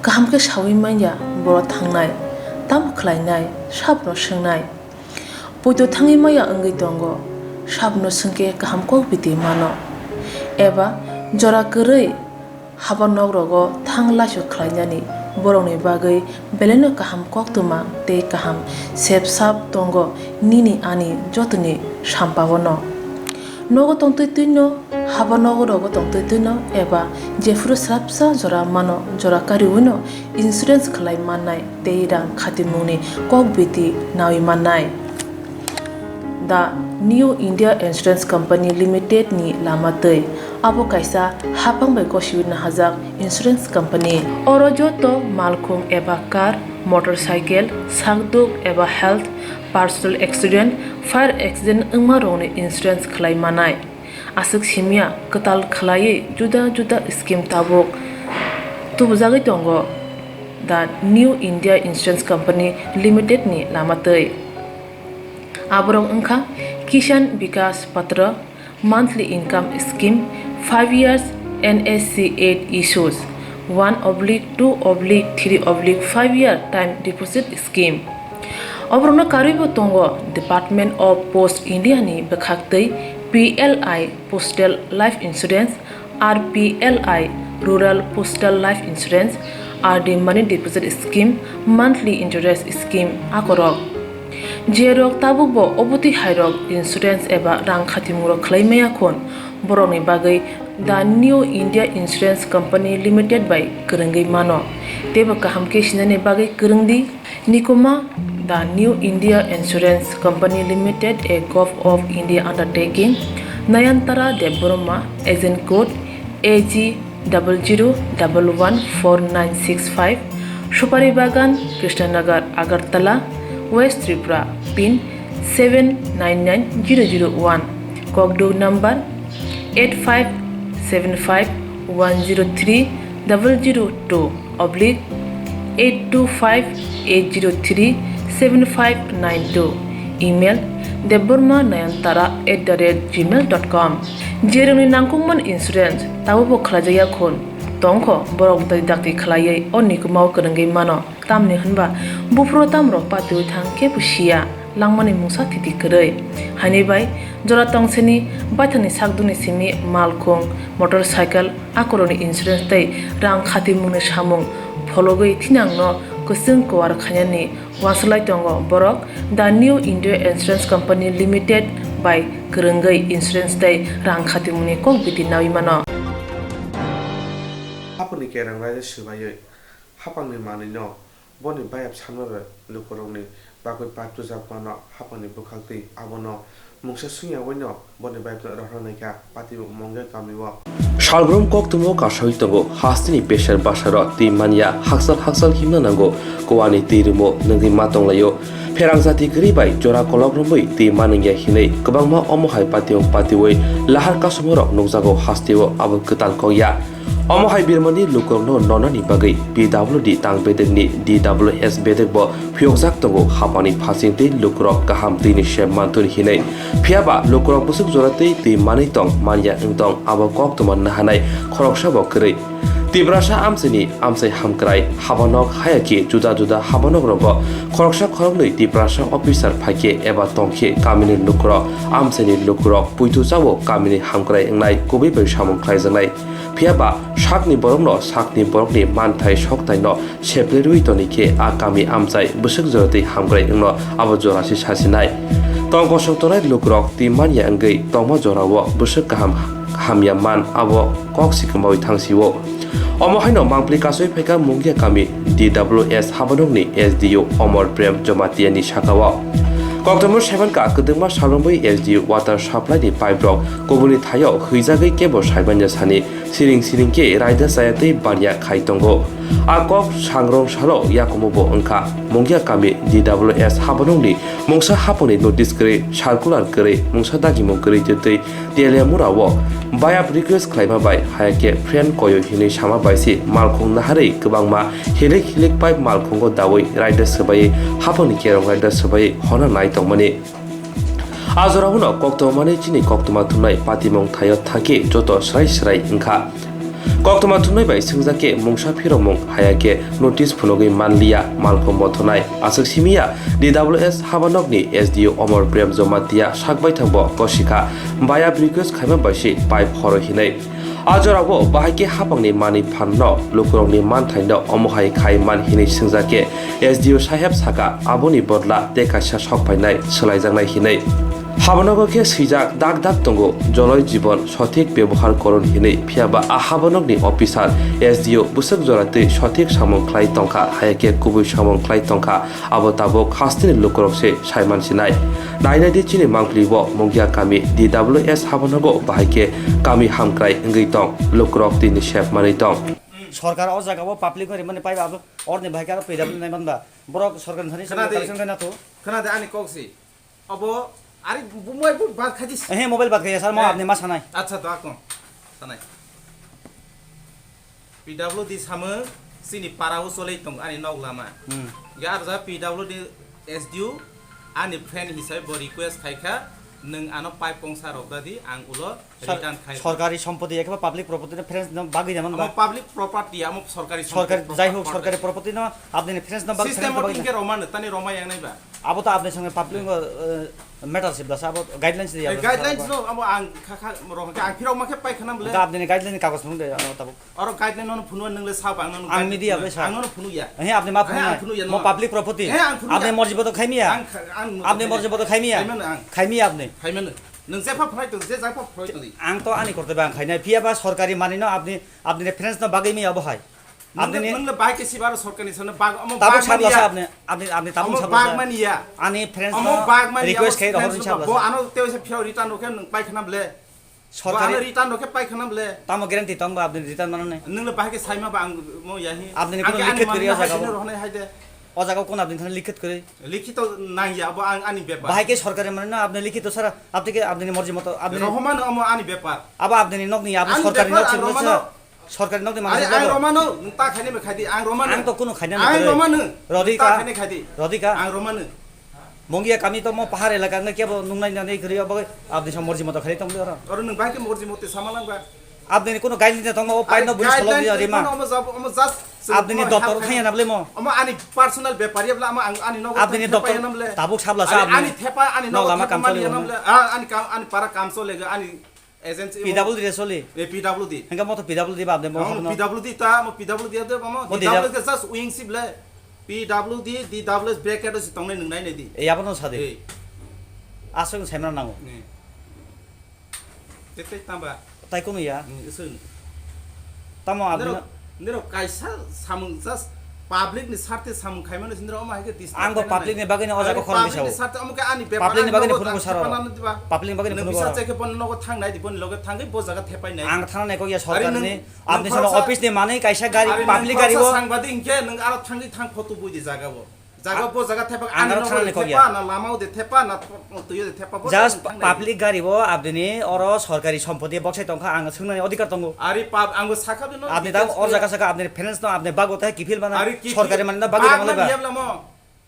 Kaham khe saui manya boro thangnai, tamo khlainai, sabono swngnai. Poito thangwi maya wngwi tongo, sabono swngkhe kaham kok biti mano. Eba jora kwrwi haba nok rogo thang laisu khlainani borokni bagwi belaino kaham koktwma tei kaham sep sap tongo nini ani jotoni sampao no. Nogo tongtwi twino, haba nogo rogo tongtwi twino eba jephuru swrapsa jora mano, jora kariwino insurance khlai mannai tei rang khatimungni kok biti naui mannai. The New India Insurance Company Limited ni lama twi. Abo kaisa haphang bai gosiwi nahajak insurance company. Oro joto malkhung eba car, motorcycle, sakduk eba health, personal accident, fire accident wngma rokni insurance khlai manai. Aswk simya kwtal khlaiwi juda juda scheme tabuk tubujagwi tongo The New India Insurance Company Limited ni lama twi. Aborok wngkha Kisan Vikas Patra, monthly income scheme, five years N S C eight issues, one oblique two oblique three oblique five year time deposit scheme. Oborokno karwibo tongo Department of Post India ni bwkhaktwi P L I Postal Life Insurance, R P L I Rural Postal Life Insurance, R D Money Deposit Scheme, Monthly Interest Scheme akorok. Jerok tabukbo obotwi hairok insurance eba rang khatimungrok khlai maya khun, borokni bagwi The New India Insurance Company Limited bai kwrwngwi mano. Teibo kaham khe sinani bagwi kwrwng di. Nikuma, The New India Insurance Company Limited, a Govt of India undertaking, Nayantara Debbarma, agent code A G double zero double one four nine six five, Supari Bagan, Krishnanagar, Agartala, West Tripura, pin seven nine nine zero zero one, Kokduk number eight five seven five one zero three double zero two oblique eight two five eight zero three seven five nine two, email debbarma nayantara at the rate gmail dot com. Jerokni nangkukmani insurance tabukbo khlaijakya khun tongkho, borok dakti khlaiwi o nikumao kwrwngwi mano. Tamni hwnba buphuru tamrok patiwi thang kebo siya, langmani mungsa thiti kwrwi. Haini bai jora tongseni baithangni sakduni simi malkhung, motorcycle, akorokni insurance tei rang khatimungni samung phologwi thinangno kwchwng kwar khainani uansuk lai tongo borok The New India Insurance Company Limited bai kwrwngwi insurance tei rang khatimungni kok biti naui mano. Hapangni kerang raida swbaiwi hapangni manwino boni bayap samnarok lukurokni bagwi patujak mano hapangni bwkhak twi abono mungsa swngyawi no boni bayapno rohornai kha, patwi mongya kamio. Salbrum koktwmo kasawi tongo, hasteni beser basaro twi manya, haksal haksal himna nango, kuani twi rwmo nwngwi ma tonglaio. Pherang jati kwrwi bai jora kolok romwi twi manwngya hinwi kwbangma omo hai patiyung patiwi lahar kasumorok nukjago hasteo abo kwtal kokya. Omo hai birmani lukurokno nonani bagwi P W D tang bedekni D W S bedekbo phiyokjak tongo hapangni phasing tei lukurok kaham twini se manthun hinwi. Phiyaba lukurok bwswk jora twi twi manwi tong manya wng tong abo koktwma nahanai khoroksabo kwrwi. Tiprasa amchaini amchai hamkrai habanok hayakhe juda juda habanokrogo khoroksa khoroknwi Tiprasa officer phaikhe eba tongkhe kamini lukurok amchaini lukurok puitu chao kamini hamkrai wngnai kubui bai samung khlaijaknai. Phiyaba sakni borokno sakni borokni manthai soktaino seplerwi toni khe a kami amchai bwswk jora twi hamkrai wngno abo jora se sasinai. Tong kosok tongnai lukurok twi manya wngwi tongma jorao bwswk kaham hamya man abo kok si kwmawi thang sio. Omo haino mangpli kasui phaikha Mungia kami D W S habanokni S D O Omor Prem Jamatia ni sakao. Koktwma seven ka kwdwkma salrwngwi S D U water supply ni pipe rok kubuni thaio hwijagwi kebo saimanya sani siring siring khe raida chaya tei baniya khai tongo. A kok sangrong salo yakumo bo wngkha Mungia kami D W S habanokni mungsa hapangni notice kwrwi, circular kwrwi, mungsa dagimung kwrwi tei Teliamura o bayap request khlaima bai haya khe friend koyo hinwi sama bai se malkhung naharwi kwbangma hilik hilik pipe malkhungo dawi raida swbaiwi hapangni kerong raida swbaiwi hona nai tongmani. A jorao no koktwma manwi chini koktwma thumnai patimung thaio thangkhe joto swrai swrai wngkha. Koktwma thumnai bai swngjak khe mungsa phirokmung haya khe notice phunugwi manliya malkhung mothonai aswk simiya D W S habanokni S D O Omor Prem Jamatia sak baithang bo gosikha bayap request khaima bai se pipe horo hinwi. A jorao bahai khe hapangni manwi phanno lukurokni manthaino omo hai khai man hinwi swngjak khe S D O saheb saka aboni bodla tei kaisa sok phainai swlaijaknai hinwi. Habanogo khe swijak dak dak tongo, "Joloi jibon, sothik bebohar korun" hinwi, phiyaba a habanokni officer S D O bwswk jora twi sothik samung khlai tongkha, haya khe kubui samung khlai tongkha, abo tabuk hasteni lukurok se saiman sinai. Nainai di chini mangpili o Mungia kami D W S habanogo bahai khe kami hamkrai wngwi tong, lukurok tini sep manwi tong. Sorkar o jaga o public o rimani paiba abo orni bahai khe aro P W naiman ba. Borok sorkar ni thani Khna di. Collection khai na to. Khna di ani kok si. Abo ari bu-, mobile bu bad khaji si. Ehe, mobile bad khaya, sir, mo Eh. apni ma sanai. Acha, to akon. Sanai. P W D samung sini para o cholai tong ani nok lama. Hmm. Ga arja P W D S D O ani friend hisai bo request khai kha, "Nwng ano pipe kongsa rok da di, ang ulo Sor-, return khai." Sorkari sompoti, ekhe public property no friends no bagwi jaman ba? Amo public property, amo sorkari sompoti, Sorkari, jai hok, property. Sorkari property no apni ni friends no bagwi, System friends no o bagwi tingke jaman. Romano, tani Roma yang nai ba? Abo to apni sange public no, eh, matter sibla sa, abo guidelines di, Eh, abo guidelines sa, no, amo ang kha, kha, rohon khe ang phirok ma khe pai khanam le. Da apni ni guideline ni kagos nung de, ano tabuk. Oro guideline no phunu nung le sa ba, ang no Ang guide-, media bai sa. Ang no phunu ya. Eh, apni ma Eh, phunu ang nai. Phunu ya, Mo no. Public property. Eh, ang phunu Apni ya. Morji boto khaimiya. Ang kha-, ang Apni morji boto khaimiya. Khaimano ang. Khaimiya apni. Khaimano. Nung jepha phrai tong, je jepha phrai tong di. Ang to ani korte bang khainai, phiya ba sorkari manwi no apni, apni ni friends no bagwi mi abo hai. Nung Apni ni nung le bai ke si baro sorkari sano bag, omo Tabuk bag sabla mani ya. Sa apni, apni, apni tabuk Omo sabla bag sa. Mani ya. Ani friends Omo no bag mani ya, request omo khai rohor friends ni no sabla bo sa. Ano tew se phirok return rokhe nung pai khana ble. Bo ano Sorkari return rokhe pai khana ble. Tamo guarantee tong ba apni return mano nai. Nung le bai ke saima ba ang mo ya hi. Apni ni Ang kuno ke ani likhit mani kariya na jaga hai bo. Sino rohonai hai de. O jaga o kono apni thani likhit kwrwi? Likhito nangya, abo ang ani bepar. Bahai khe sorkari manwi no apni likhito sara, apni khe apni ni morji moto apni ni Rohomano omo ani bepar. Abo apni ni nokni, apni Ani sorkari bepar, nok ang sibla romano. Sa, sorkari nokni Ari manwi ang sibla romano, nung ta khaini be khaidi, ang romano. Ang to kunu khaina Ang nukhe. Romano, Rodi nung ta ka? Khaini khaidi. Rodi ka? Ang romano. Mongia kami to mo pahar elaka nge kebo nungnai nani kwrwi abo apni sa morji moto khaidi tong oro. Oro nung bahai khe morji moto sama lang ba. Apni ni kuno guideline tongma o Ari paino bui solok guideline ya rima. Kuno omo jab-, omo just Apni ni omo doktor help thangya khaina. Nable mo? Omo ani personal bepar ya bla, omo ang, ani nogo Apni ni thepa doktor ya nable. Tabuk sabla sa Ari apni ani thepa, ani no nogo lama thepa kam mani choli ya hwnwi. Nable. Ah, ani kam, ani para kam chole ga, ani agency P W D re soli? Eh, P W D. Hengka mo to P W D ba apni mo Omo hapno? P W D ta, omo P W D de, omo Mo D W. D W de just wing si ble. P W D, D W S bracket o si tongnai nung nai nai di. Eh, abo no sa de. Eh. Aswk saimra nango. Eh. Tei, tei tamba? Tai kunu ya? Hmm, iswng. Tamo aboni Nirok, nirok kaisa samung just public ni sarte samung khaimano sinira omo hai khe disturb Ang bo khaina public nai. Ni bagwi ni o jaga Ari khorang public ni bisao. Sarte omo khe ani bepar Public ni ani bagwi ni nogo phunuk thang saro. Thepana nang diba? Public ni bagwi ni Nang phunuk bisa saro. Che khe bono nogo thang nai di, boni loge thangwi bo jaga thepai nai. Ang thana nai kok ya Ari sorkar nung, ni, nung apni sono khoroksa office ni manwi kaisa gari Ari nung public gari khoroksa bo. Sangbadik hinkhe nung aro thangwi thang photo bui di jaga bo. Jaga A-, bo jaga thepa ang ani aro nogo thana de nai kok ya. Thepa na lama o de thepa na twi o de thepa bo Just thang nai. Public gari bo abdini oro sorkari sompoti boksai tongkha ang swngnani odhikar tongo. Ari pap ang bo sakha bino Abni details tang or khe. Jaga saka abni friends no abni bago tei kifil bana Ari ki sorkari mani no bagwi bag tongla mani ba. Yabla mo.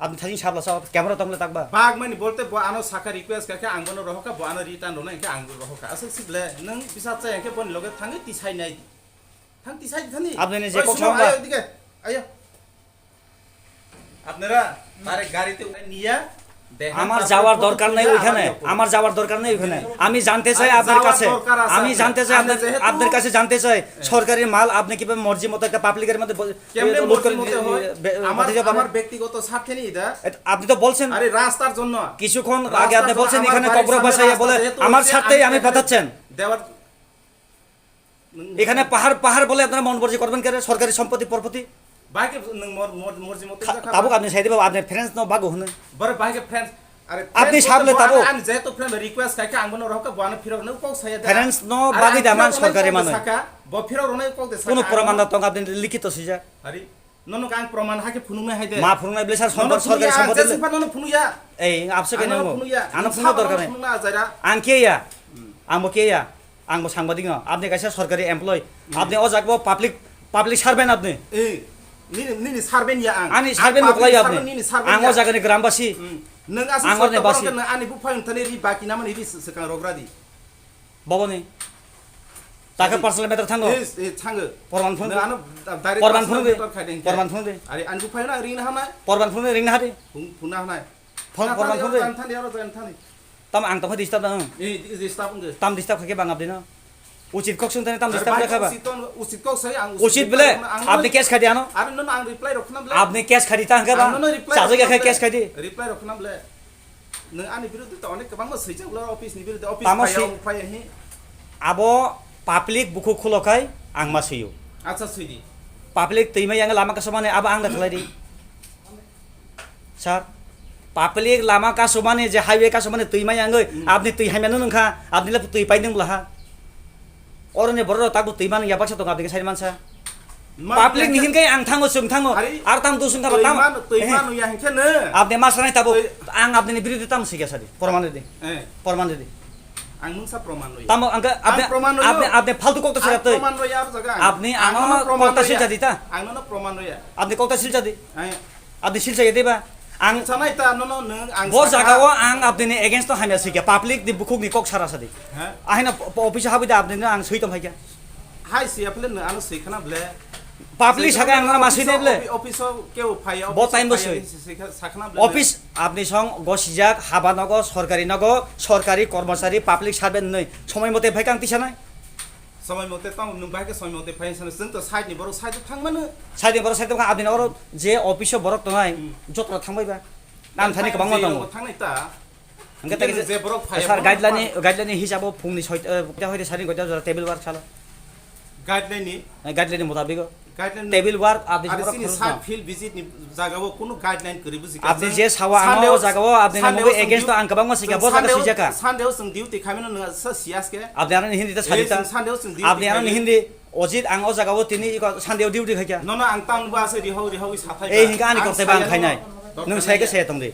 Abni thani sabla sa camera tongle takba. Bag mani bolte bo ano sakha request kha khe ang bono rohoka bo ano return rona khe ang rohoka. Aswk sible nung bisa chaya khe boni loge thangwi tisai nai. Thang tisai thani. Abni ni je Oi, kok sumo, samba. Ayo dike. Ayo. আপনারা তারে গাড়িতে উঠে নিয়ে দেখেন, আমার তারপরে যাওয়ার কত দরকার নেই তুলবে ওইখানে, আমার আমার দরকার নেই ওখানে। আমি জানতে চাই আরে আপনার যাওয়ার কাছে, দরকার আছে আমি আপনার। জানতে চাই আপনি আপনার, যেহেতু আপনার কাছে জানতে চাই, হ্যাঁ। সরকারির মাল আপনি কিভাবে মর্জি মতো একটা পাবলিকের মধ্যে ব-, কেমনে load করে মর্জি মতো নিয়ে, হয়? বে-, আমার, পাঠিয়ে যাবেন। আমার ব্যক্তিগত স্বার্থে নেই এটা। এটা আপনি তো বলছেন আরে রাস্তার জন্য। কিছুক্ষণ আগে রাস্তার আপনি জন্য বলছেন আমার এখানে বাড়ির ককবরক সামনে ভাষায় রাস্তা বলে, যেহেতু আমার হচ্ছে, স্বার্থেই আমি আমি পাঠাচ্ছেন। দেওয়ার এখানে পাহাড়, পাহাড় বলে আপনারা মন মর্জি করবেন কেন? সরকারি সম্পত্তি, প্রপত্তি। Bahai khe nwng mor-, mor-, morji mote Tha-, wngkha tabuk ba? Apni saidi ba, apni friends no bago hwnwi. Boro bahai khe friends, Are Apni friends sable bo tabo. Ani jeto friend request khai kha, ang bono rohka, bo ano phirok no kok saya da. Friends no Are bagwi ang da man phirok sorkari no kok manwi. Saka, bo phirok no kok de saka, Kuno ano proman da tong apni likhito sijak. Ari, nono ang proman hake phunuknai hai de. Ma phunuknai bele sir, Nono sompot sorkari phunukya, ang sompot jesing bele. Pha nono phunukya. Ei, abse Ang kene nono mo. Phunukya. Ano Ang phunuk sabo dorkar nono nai. Phunukna ajaira. Ang ke ya. Ang bo ke ya. Ang bo sangbadik no. Apni kaisa sorkari employee. Hmm. Apni o jaga bo public, public servant apni. Eh, nini, nini servant ya ang. Ani Ang servant public buklai apni. Servant, nini servant Ang ya. O jaga ni grambasi. Hmm. Nang asal Ang sorta orne basi. Borok nang ani buphang thani ri baki namani ri se-, sekang rogra di. Boboni. Taka Jadi, personal matter thango. Eh, eh, thango. Porman phone Nang di. Ano direct Porman personal phone di. Matter khai deng. Porman phone di. Ari ani buphang na ring na hana. Porman phone di ring na hadi. Phung, phung na hana. Phone, Porman phone di. Thani, thani, thani. Tam ang tongkha disturb na, hmm. Eh, di-, disturb wngkha. Tam disturb khaikhe bang abdino. Uchit kok sung tani tam disturb Bhai, kha ba. Uchit ton, uchit kok sai ang Uchit reply bele, rok na ang abdi no, case khadi ano. Are nono ang reply rok khna bele. Abdi case khadi ta hwnkhe ba. Ang nono reply Chajak rok khna yakhe bele. Case khadi. Reply rok khna bele. Nang ani biruddhe to onek kwbangma swijak bele office ni biruddhe office Tamo phai si- ang phai hi. Abo public bukhuk khulokhai ang ma swiyo. Acha swidi. Public twima yang lama kasomani abo ang da khlai di. Sir, public lama kasumani je highway kasumani twi mai yangwi, Hmm. Apni twi hamya nung kha, apni le twi pai nung bla ha. Oro ni borok tak bo twi man ya baksa tong apni ke sai man sa. Ma Public ni ya hinkhe ang thango, sung thango, Hari, ar tam tu sung thango, twi tam. Man, twi Eh. Man ya hinkhe ne. Apni ma sanai tabo, Twi- Ang apni ni biruddhe tam sikya sadi, porman di, Eh. Porman di. Ang nung sa proman rw ya. Tamo angka Ang apni, proman rw apni, ya. Apni faltu kok ta Ang sira twi. Proman rw ya, jaga. Apni Ang ano ano proman kok ta rw ya. Sija di ta. Ang ano proman rw ya. Apni kok ta sija di. Ang Abdi silsa yedi ba? Ang Sanai ta, no, no, nung, ang Bo saka. Jaga o ang abdi ni against to hamya sikya, public ni bukhuk ni kok sara sadi. Ha? Ahina po-, po-, office habi da abdi ni ang sui tong haikya. Hai, si apple no, ano sui khana ble. Public Sui saka khana ang ma sui office ne o, ble. Office o keu phai, Bo office time o bo phai, sui. Si, si, sa khana ble. Office abdi song go sijak, haba nogo, sorkari nogo, sorkari kormosari, public servant noi. Somoi mote phai kang tisa nai. Somoi mote tamo nwng bahai khe somoi mote phai hinwi sano, chwng to side ni borok side o thang mano. Side ni borok side o thang, abini oro je office o borok tongnai, Hmm. joto thang bai ba. Nam thani Thang kwbangma je tongo. Thang nai ta. Hingke Hingke tei je borok phai sir, borok guideline ni, phai. Guideline ni hisabo phungni soi, eh, kota hoite sari kota jora table work sala. Guideline ni? Eh, guideline ni mutabik o. Guideline Table work, abdi Abdi sini khorok side khorok field visit ni jaga o kunu guideline kwrwi buji Abdi kha. Je sawa Sunday ano o o, jaga o abdi Sunday nang o against to chwng ang kwbangma sikha, chwng bo jaga Sunday o, swijaka. Sunday o chwng duty khaimano nang sa sias khe. Abdi ano ni hindi ta Eh, salita. Chwng Sunday o chwng duty Abdi ano ni khaimano. Hindi ojit ang o jaga o tini iko Sunday o duty khaikha. Nono ang tang bo ase riho riho wi sathai Ei ba. Hinka ani Ang korte ba ang saya khainai. Dorkar Nung sai khe nai. Saya tong di.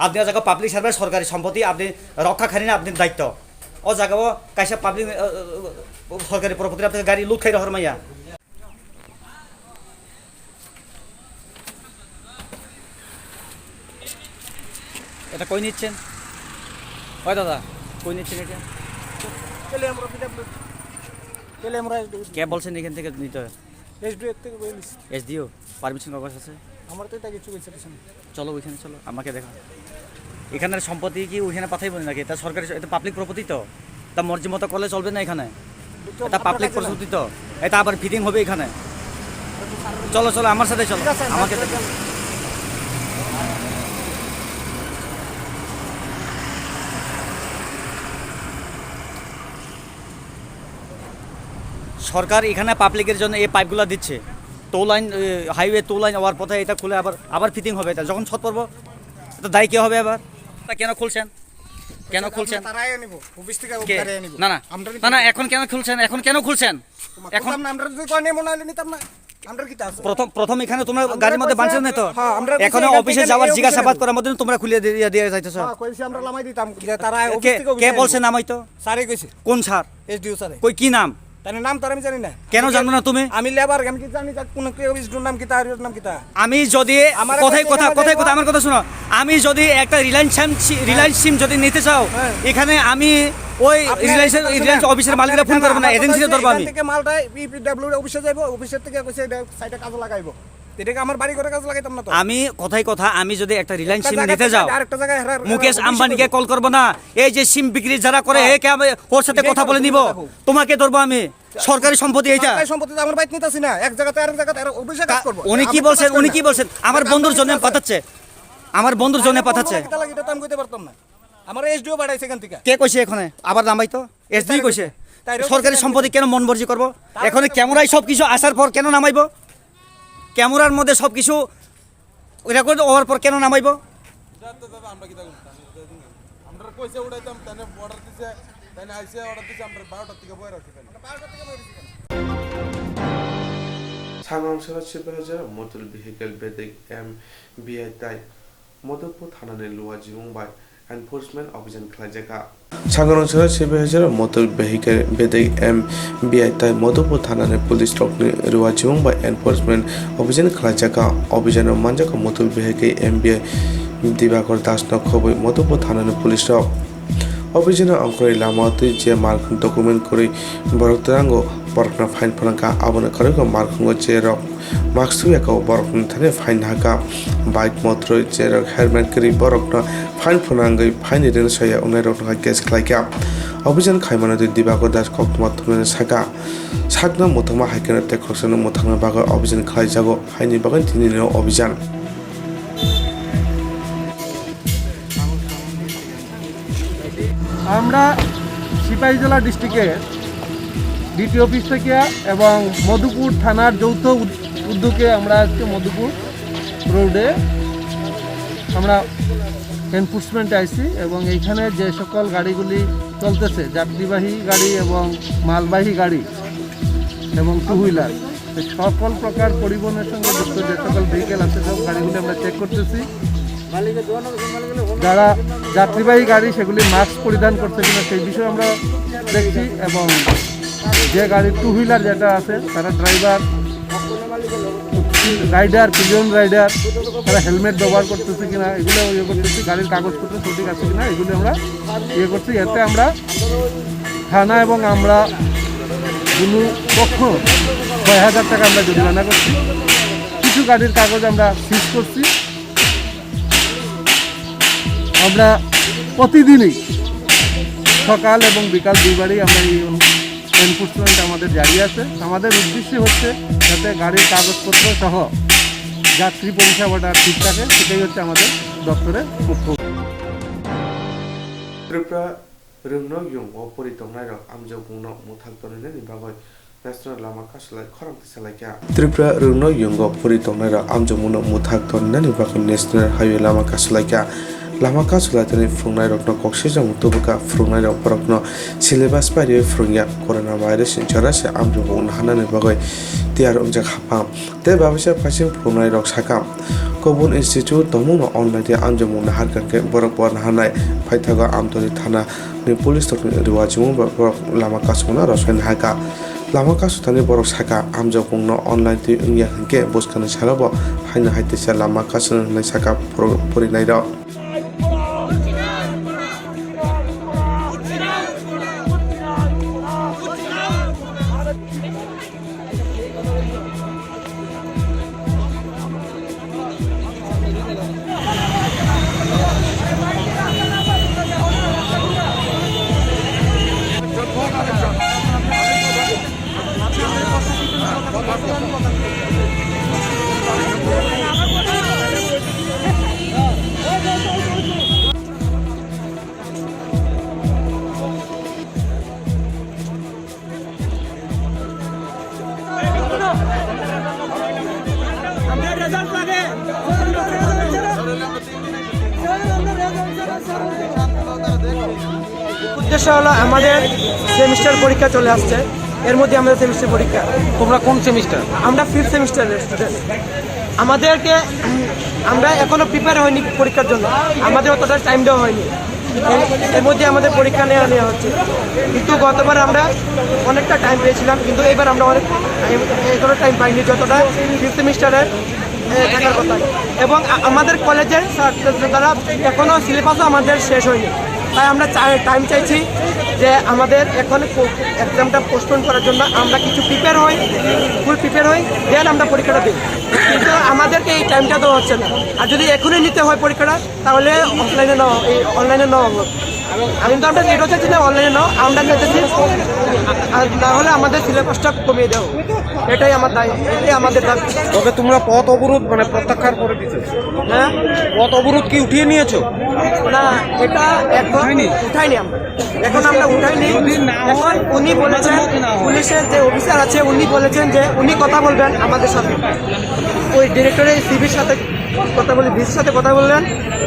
Abdi o jaga public servant sorkari sompoti abdi rokha khainani abdi daitto. O jaga o kaisa public, eh, eh, eh, sorkari property abdi gari loot khai rohor maya. এটা কই নিচ্ছেন? ওই দাদা, কই নিচ্ছেন এটা? পেলে আমরা পিক আপ করছি। পেলে আমরা এসডিও। কে বলছেন এখান থেকে নিতে? এসডিও থেকে বলে নিচ্ছি। এসডিও, পারমিশন কাগজ আছে? আমার তো এটা কিছু হয়েছে কিছু না। চলো ওইখানে চলো, আমাকে দেখা। এখানের সম্পত্তি কি ওইখানে পাঠাইবো নাকি? এটা সরকারি, এটা পাবলিক প্রপার্টি তো। তা মর্জি মতো করলে চলবে না এখানে। বুঝছো? এটা আপনার পাবলিক কাছে না। প্রপার্টি তো। এটা আবার ফিটিং হবে এখানে। চলো, চলো, আমার সাথে চলো। ঠিক আছে, আমাকে চলো, দেখো। চলো। সরকার এখানে পাবলিকের জন্য এই পাইপগুলো দিচ্ছে। টু লাইন, এ, হাইওয়ে টু লাইন হওয়ার পথে এটা খুলে আবার, আবার ফিটিং হবে এটা। যখন ছট পড়বো, এটা দায়ী কে হবে আবার? তা কেন খুলছেন? কেন খুলছেন? তারাই আনিব, অফিস থেকে কে? তারাই আনিব। না, না। আমরা না, না, এখন কেন খুলছেন? এখন কেন খুলছেন? তোমার এখন খুলতাম না, আমরা যদি কয় নেই মনে হলে নিতাম না। আমরা কি তা আছে? প্রথম, প্রথম এখানে তোমরা আমরা গাড়ির মধ্যে কইছে, বানছো না তো? হ্যাঁ, আমরা কইছে এখানে এখান অফিসে থেকে যাওয়ার নিয়ে জিজ্ঞাসাবাদ অফিসে করার মধ্যে তোমরা খুলে দিয়ে, দিয়ে যাইতেছো। হ্যাঁ, কইছে আমরা লামাই দিতাম, যে তারা কে, অফিস থেকে কে অফিসে বলছে আনিব। নামাই তো? স্যারে কইছে। কোন স্যার? এসডিও স্যারে। কই, কি নাম? তার নাম তো আমি জানি না। কেন জানো না তুমি? আমি লেবার, আমি কি জানি যে কোন কে অফিস, নাম কি তার, নাম কি তা? আমি যদি আমার কথায় কাছে কথা, এখানে কথায় দেখো। কথা, আমার কথা শোনো। আমি যদি একটা রিলায়েন্স সিম, সি-, হ্যাঁ। রিলায়েন্স সিম যদি নিতে চাও, হ্যাঁ। এখানে আমি ওই আপনি রিলায়েন্স, আপনি রিলায়েন্স শুনুন। অফিসের আপনার মালিকরা ফোন এখানে করবে না, আমার এজেন্সিতে কথা ধরবো আমি। এখান থেকে মালটা ইপিডব্লিউ অফিসে যাইবো, অফিসের থেকে কইছে এটা সাইডে কাজে লাগাইবো। এটাকে আমার বাড়ি ঘরে কাজে লাগাইতাম না তো। আমি কথায় কথা, আমি যদি একটা রিলায়েন্স একটা সিম জায়গা নিতে থেকে যাও, আরেকটা জায়গায় হেরা-, হেরা মুকেশ অফিসে আম্বানিকে করবো। কল করবো না। এই যে সিম বিক্রি যারা করে, হ্যাঁ। এ কে আমি ওর সাথে এটাই কথা বলে করবো, নিব। দেখো। তোমাকে ধরবো আমি। সরকারি সম্পত্তি এইটা। সরকারি সম্পত্তি তো আমার বাইক নিতেছি না, এক জায়গাতে আরেক জায়গাতে আরেক অফিসে কাজ করবো। উনি কি আমার তো বলছেন? কাজ উনি করে কি না। বলছেন? আমার বন্ধুর জন্য পাঠাচ্ছে। আমার বন্ধুর জন্য পাঠাচ্ছে। কিতা লাগে এটা তো আমি কইতে পারতাম না। আমার এসডিও পাঠাইছে এখান থেকে। কে কইছে এখানে? আবার নামাই তো। এসডিও কইছে। তাই রে সরকারি কইছে। সম্পত্তি কেন মন মর্জি করবো? তার এখানে তো ক্যামেরায় সব কিছু আসার পর কেন নামাইবো? ক্যামেরার মধ্যে সব কিছু রেকর্ড হওয়ার পর কেন নামাইবো? আমরা কিতা করতাম? আমরা কইছে উড়াইতাম, তাই না? অর্ডার দিছে, তাই না? আইসে অর্ডার দিছে, আমরা বারোটার দিকে বয়ে রাখছি। Sangrong sero sipaijwra motor vehicle bedek M B I tai Madhupur thanani luwa jimung bai enforcement operation khlaijakha. Sangrong sero sipaijwra motor vehicle bedek M B I tai Madhupur thanani police rokni luwa jimung bai enforcement operation khlaijakha. Operation o manjakha motor vehicle M B I Dibakor Das no khobwi Madhupur thanani police rok. Operation o ongkhorwi lama twi je markhung document kwrwi borok twrango borokno fine phwnangkha, aboni kwrwikho markhungo je rok mask thubiyakha borokni thani fine hakha, bike motrwi je rok helmet kwrwi borokno fine phwnangwi fine ni rina soya wngnai rokno case khlaikha. Operation khaimano twi Dibakor Das koktwma thumnani sakha, sakno mwthangma hai kheno tei khoroksano mwthangna bagwi operation khlaijago, haini bagwi tini no operation. আমরা সিপাহীজলা ডিস্ট্রিক্টে DT office থেকে এবং মধুপুর থানার যৌথ উদ-, উদ্যোগে আমরা আজকে মধুপুর রোডে আমরা এনফোর্সমেন্টে আইছি এবং এইখানে যে সকল গাড়িগুলি চলতেছে, যাত্রীবাহী গাড়ি এবং মালবাহী গাড়ি এবং টু হুইলার, এই সকল প্রকার পরিবহনের সঙ্গে যুক্ত যে সকল ভেহিকেল আছে, সব গাড়িগুলি আমরা চেক করতেছি। যারা যাত্রীবাহী গাড়ি, সেগুলি মাস্ক পরিধান করছে কিনা, সেই বিষয়ে আমরা দেখছি। এবং যে গাড়ি টু হুইলার যেটা আছে, তারা ড্রাইভার, রাইডার, পিলিয়ন রাইডার, তারা হেলমেট ব্যবহার করতেছে কিনা, এগুলো ইয়ে করতেছি। গাড়ির কাগজপত্র সঠিক আছে কিনা, এগুলি আমরা ইয়ে করছি। এতে আমরা থানা এবং আমরা দুনো পক্ষ ছয় হাজার টাকা আমরা জরিমানা করছি। কিছু গাড়ির কাগজ আমরা সিজ করছি। আমরা প্রতিদিনই সকাল এবং বিকাল দুইবারই আমরা এই এনফোর্সমেন্ট আমাদের জারি আছে। আমাদের উদ্দেশ্য হচ্ছে যাতে গাড়ির কাগজপত্র সহ যাত্রী পরিষেবাটা ঠিক থাকে, সেটাই হচ্ছে আমাদের দপ্তরের মুখ্য উদ্দেশ্য। Tripura rwngno yungo pori tongnairok amjokmungno mwthak toninani bagwi National lama kasulai khorang tisalaikha. Tripura rwngno yungo pori tongnairok amjokmungno mwthak toninani bagwi National Highway lama kasulaikha. Lama kasulaitani phwrwngnairokno koksijak tubukha, phwrwngnairok borokno syllabus pariwi phwrwngya. Corona virus ni jora se amjokmung naharnani bagwi tiyar wngjak haphang. Tei babaisa phaising phwrwngnairok sakha, kubun institute tongmungno online tei amjokmung naharkha khe borok bo naharnai. Phaithago Amtwri thana ni police rokni rwachimung bai borok lama kasukna rwsai nahakha. Lama kasuk thani borok sakha, amjokmungno online twi wngya hinkhe bwskangni salobo haino hai teisa lama kasuknai sakha phoro-, porinairok. উদ্দেশ্য হলো আমাদের সেমিস্টার পরীক্ষা চলে আসছে, এর মধ্যে আমাদের সেমিস্টার পরীক্ষা। তোমরা কোন সেমিস্টার? আমরা ফিফথ সেমিস্টারের স্টুডেন্ট। আমাদেরকে, উম, আমরা এখনো প্রিপেয়ার হইনি পরীক্ষার জন্য, আমাদের অতটা টাইম দেওয়া হয়নি। এর, এর মধ্যে আমাদের পরীক্ষা নেওয়া নেওয়া হচ্ছে, কিন্তু গতবার আমরা অনেকটা টাইম পেয়েছিলাম, কিন্তু এবার আমরা অনেক টাইম, এতটা টাইম পাইনি যতটা ফিফথ সেমিস্টারের, এ, থাকার কথা। এবং আ-, আমাদের কলেজের স্যার তারা এখনো সিলেবাসও আমাদের শেষ হয়নি, তাই আমরা চাই, টাইম চাইছি যে আমাদের এখন পো-, এক্সামটা পোস্টপোন করার জন্য আমরা কিছু প্রিপেয়ার হই, ফুল প্রিপেয়ার হই, দেন আমরা পরীক্ষাটা দিই। কিন্তু আমাদেরকে এই টাইমটা দেওয়া হচ্ছে না। আর যদি এখনই নিতে হয় পরীক্ষাটা, তাহলে অফলাইনে নেওয়া, এই অনলাইনে নেওয়া হবে। কিন্তু আমরা এটা চাইছি না অনলাইনে নেওয়া, আমরা চাইছি, আর না হলে আমাদের সিলেবাসটা কমিয়ে দেওয়া হোক। এটাই আমার দাবি, এটাই আমাদের দাবি। তবে তোমরা পথ অবরোধ মানে প্রত্যাহার করে দিচ্ছ? হ্যাঁ। পথ অবরোধ কি উঠিয়ে নিয়েছো? না, এটা এখন উঠায়নি? উঠাইনি আমরা, এখন আমরা উঠাইনি। যদি না হয়, এখন উনি বলেছেন, আমাদের মত না হয়। পুলিশের যে অফিসার আছে উনি বলেছেন যে উনি কথা বলবেন আমাদের সাথে, ওই ডিরেক্টরের সিভির সাথে। কথা বলি, ভিসির সাথে কথা বললেন,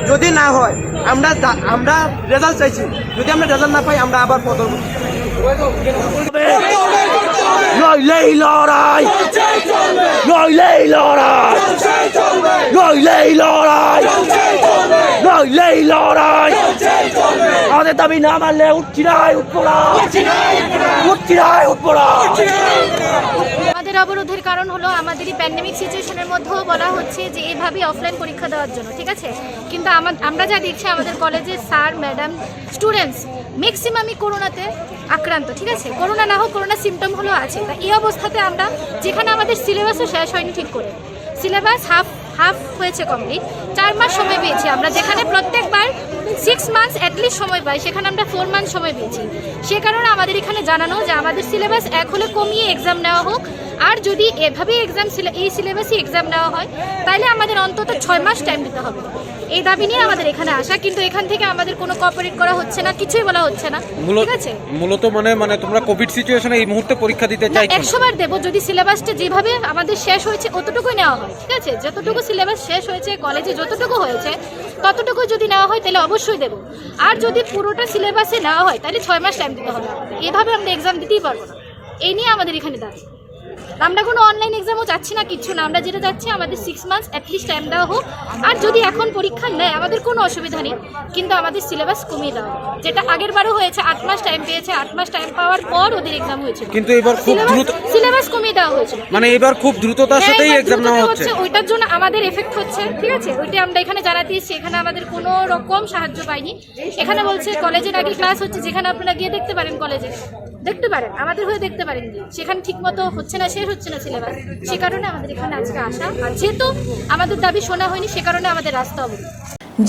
যদি না হয় আমরা দা-, আমরা রেজাল্ট চাইছি, যদি আমরা রেজাল্ট না পাই আমরা আবার প্রদর্শন। নইলেই লড়াই, নইলেই লড়াই, নইলেই লড়াই, নইলেই লড়াই। আমাদের দাবি না মানলে উঠছি নাই, উঠবো না। উঠছি নাই, উঠবো না। আমাদের অবরোধের কারণ হলো, আমাদের এই প্যান্ডেমিক সিচুয়েশনের মধ্যেও বলা হচ্ছে যে এইভাবেই অফলাইন পরীক্ষা দেওয়ার জন্য, ঠিক আছে? কিন্তু আমা-, আমরা যা দেখছি, আমাদের কলেজের স্যার, ম্যাডাম, স্টুডেন্টস ম্যাক্সিমামই করোনাতে আক্রান্ত, ঠিক আছে? করোনা না হোক, করোনা সিমটম হলেও আছে। তা এই অবস্থাতে আমরা, যেখানে আমাদের সিলেবাসও শেষ হয়নি ঠিক করে, সিলেবাস হাফ হাফ হয়েছে কমপ্লিট, চার মাস সময় পেয়েছি আমরা, যেখানে প্রত্যেকবার সিক্স মান্থস অ্যাটলিস্ট সময় পাই, সেখানে আমরা ফোর মান্থস সময় পেয়েছি। সে কারণে আমাদের এখানে জানানো যে আমাদের সিলেবাস এক হলে কমিয়ে এক্সাম নেওয়া হোক, আর যদি এভাবেই এক্সাম, এই সিলেবাসই এক্সাম নেওয়া হয়, তাহলে আমাদের অন্তত ছয় মাস টাইম দিতে হবে। এই দাবি নিয়ে আমাদের এখানে আসা, কিন্তু এখান থেকে আমাদের কোনো কোঅপারেট করা হচ্ছে না, কিছুই বলা হচ্ছে না, মূলত ঠিক আছে? মূলত মানে, মানে তোমরা কোভিড সিচুয়েশনে এই মুহূর্তে পরীক্ষা দিতে না, চাইছো না? একশো বার দেবো, যদি সিলেবাসটা যেভাবে আমাদের শেষ হয়েছে অতটুকুই নেওয়া হয়, ঠিক আছে? যতটুকু সিলেবাস শেষ হয়েছে, কলেজে যতটুকু হয়েছে, ততটুকু যদি নেওয়া হয়, তাহলে অবশ্যই দেবো। আর যদি পুরোটা সিলেবাসে নেওয়া হয়, তাহলে ছয় মাস টাইম দিতে হবে আমাদের। এভাবে আমরা এক্সাম দিতেই পারবো না। এই নিয়ে আমাদের এখানে দাবি। আমরা কোনো অনলাইন এক্সামও চাচ্ছি না, কিচ্ছু না। আমরা যেটা চাচ্ছি, আমাদের সিক্স মান্থস অ্যাটলিস্ট টাইম দেওয়া হোক। আর যদি এখন পরীক্ষা নেয়, আমাদের কোনো অসুবিধা নেই, কিন্তু আমাদের সিলেবাস কমিয়ে দেওয়া হোক। যেটা আগের বারও হয়েছে, আট মাস টাইম পেয়েছে, আট মাস টাইম পাওয়ার পর ওদের এক্সাম হয়েছিল। কিন্তু এবার খুব সিলেবাস, দ্রুত সিলেবাস কমিয়ে দেওয়া হয়েছিল। মানে এবার খুব দ্রুততার হ্যাঁ, সাথেই এবার এক্সাম নেওয়া দ্রুততা হচ্ছে। হচ্ছে, ওইটার জন্য আমাদের এফেক্ট হচ্ছে, ঠিক আছে? ওইটা আমরা এখানে জানাতে এসেছি, এখানে আমাদের কোনো রকম সাহায্য পাইনি। এখানে বলছে কলেজে নাকি ক্লাস হচ্ছে, যেখানে আপনারা গিয়ে দেখতে পারেন, কলেজে দেখতে পারেন, আমাদের হয়ে দেখতে পারেন, সেখানে ঠিক মতো হচ্ছে না, শেষ হচ্ছে না সিলেবাস। সে কারণে আমাদের এখানে আজকে আসা। আর যেহেতু আমাদের দাবি শোনা হয়নি, সে কারণে আমাদের রাস্তা অবরোধ।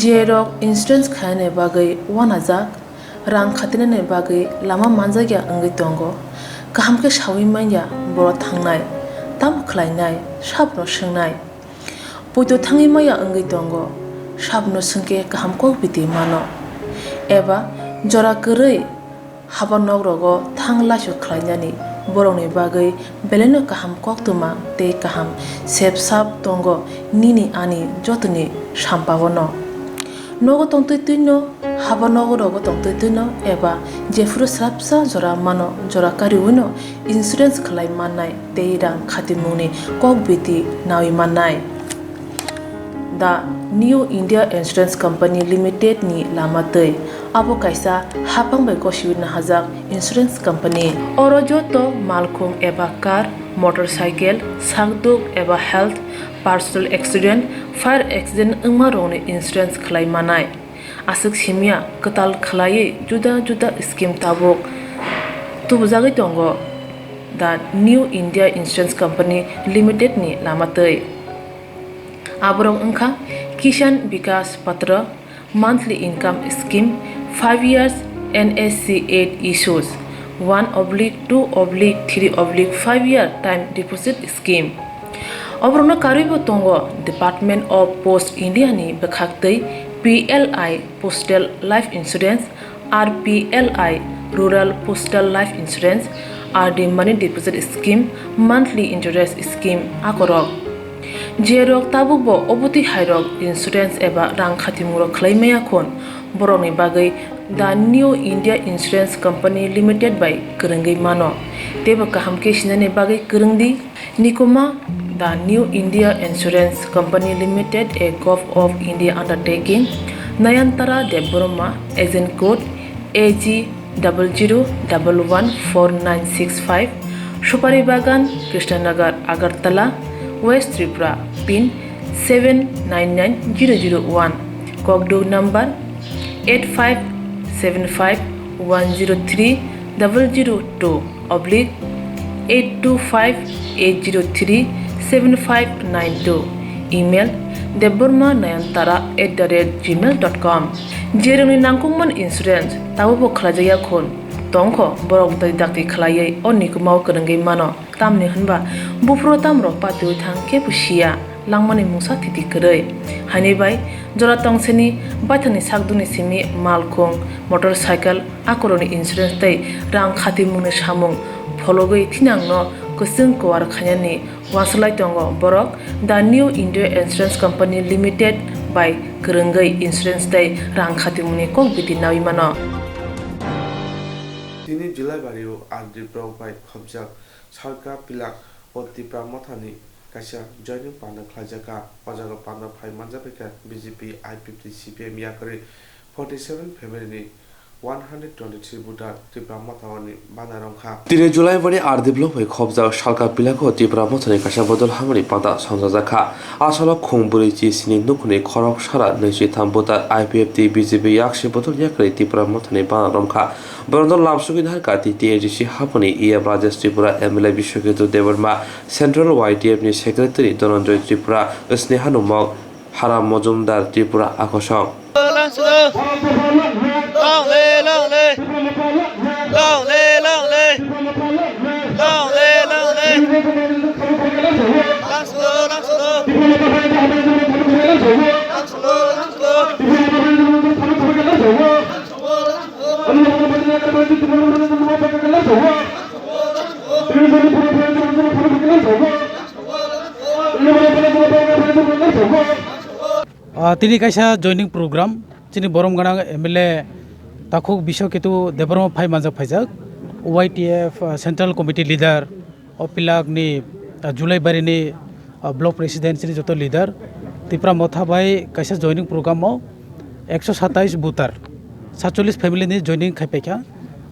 J rok insurance khainani bagwi uanajak, rang khatinani bagwi lama manjakya wngwi tongo. Kaham khe saui manya borok thangnai, tamo khlainai, sabono swngnai. Poito thangwi maya wngwi tongo, sabono swngkhe kaham kok biti mano. Eba jora kwrwi haba nok rogo thang laisu khlainani borokni bagwi belaino kaham koktwma tei kaham sep sap tongo nini ani jotoni sampao no. Nogo tongtwi twino, haba nogo rogo tongtwi twino eba jephuru swrapsa jora mano, jora kariwino insurance khlai mannai tei rang khatimungni kok biti nawi mannai. The New India Insurance Company Limited ni lama twi abo kaisa hapang bai gosiwi nahajak insurance company. Oro joto malkhung eba car, motorcycle, sakduk eba health, personal accident, fire accident wngma rokni insurance khlai manai. Aswk simya kwtal khwlaiwi juda juda scheme tabuk tubujagwi tongo the New India Insurance Company Limited ni lama twi. Aborok wngkha Kisan Vikas Patra, monthly income scheme, five years N S C eight issues, one oblique two oblique three oblique five year time deposit scheme. Oborokno karwibo tongo Department of Post India ni bwkhaktwi P L I Postal Life Insurance, R P L I Rural Postal Life Insurance, R D Money Deposit Scheme, Monthly Interest Scheme akorok. Jerok tabukbo obotwi hairok insurance eba rang khatimungrok khlai maya khun, borokni bagwi The New India Insurance Company Limited bai kwrwngwi mano. Teibo kaham khe sinani bagwi kwrwngdi. Nikuma, The New India Insurance Company Limited, a Govt of India undertaking, Nayantara Debbarma, Agent Code A G double zero double one four nine six five, Supari Bagan, Krishnanagar, Agartala, West Tripura, pin seven nine nine zero zero one, Kokduk number eight five seven five one zero three double zero two oblique eight two five eight zero three seven five nine two, email debbarma nayantara at the rate gmail dot com. Jerokni nangkukmani insurance tabukbo khlaijakya khun tongkho, borok dakti dakti khlaiwi o nikumao kwrwngwi mano. Tamni hwnba buphuru tamrok patiwi thang kebo siya, langmani mungsa thiti kwrwi. Haini bai jora tongseni baithangni sakdukni simi malkhung, motorcycle, akorokni insurance tei rang khatimungni samung phologwi thinangno kwchwng kuar khainani uansuk lai tongo borok The New India Insurance Company Limited bai kwrwngwi insurance tei rang khatimungni kok biti naui mano. Tini July bario R D block bai khopjak Salka Pilak o Tipra Mothani kaisa joining panda khlaijakha. O jaga panda phai manjakha B J P, I P F T, C P M yakarwi forty seven family ni one hundred twenty three voter Tipra Motha oni bana romkha. Tini July bani R D block bai khopjak Salka Pilak o Tipra Mothani kaisa bodol hamani panda songchajakha. Asalo khung bwrwi chi sini nukhungni khorok sara nui chi tham voter I P F T B J P yaksi bodol yakarwi Tipra Mothani bana romkha. Borokno lamsogwi naharkha T T A D C haponi E M Rajesh Tripura, M L A Biswaketu Debbarma, Central Y T F ni Secretary Dhananjoy Tripura, Sneha Numok, Haram Mojumdar Tripura akosong. Ah, tini kaisa joining program, chini borom gwnang M L A takhuk Biswaketu Debbarma phai manjak phaijak, Y T F, ah, Central Committee leader, o Pilak ni, ah, Julai bari ni, ah, block president chini joto leader, Tipra Motha bai kaisa joining program o ekso satais voter, satchollis family ni joining khai paikha,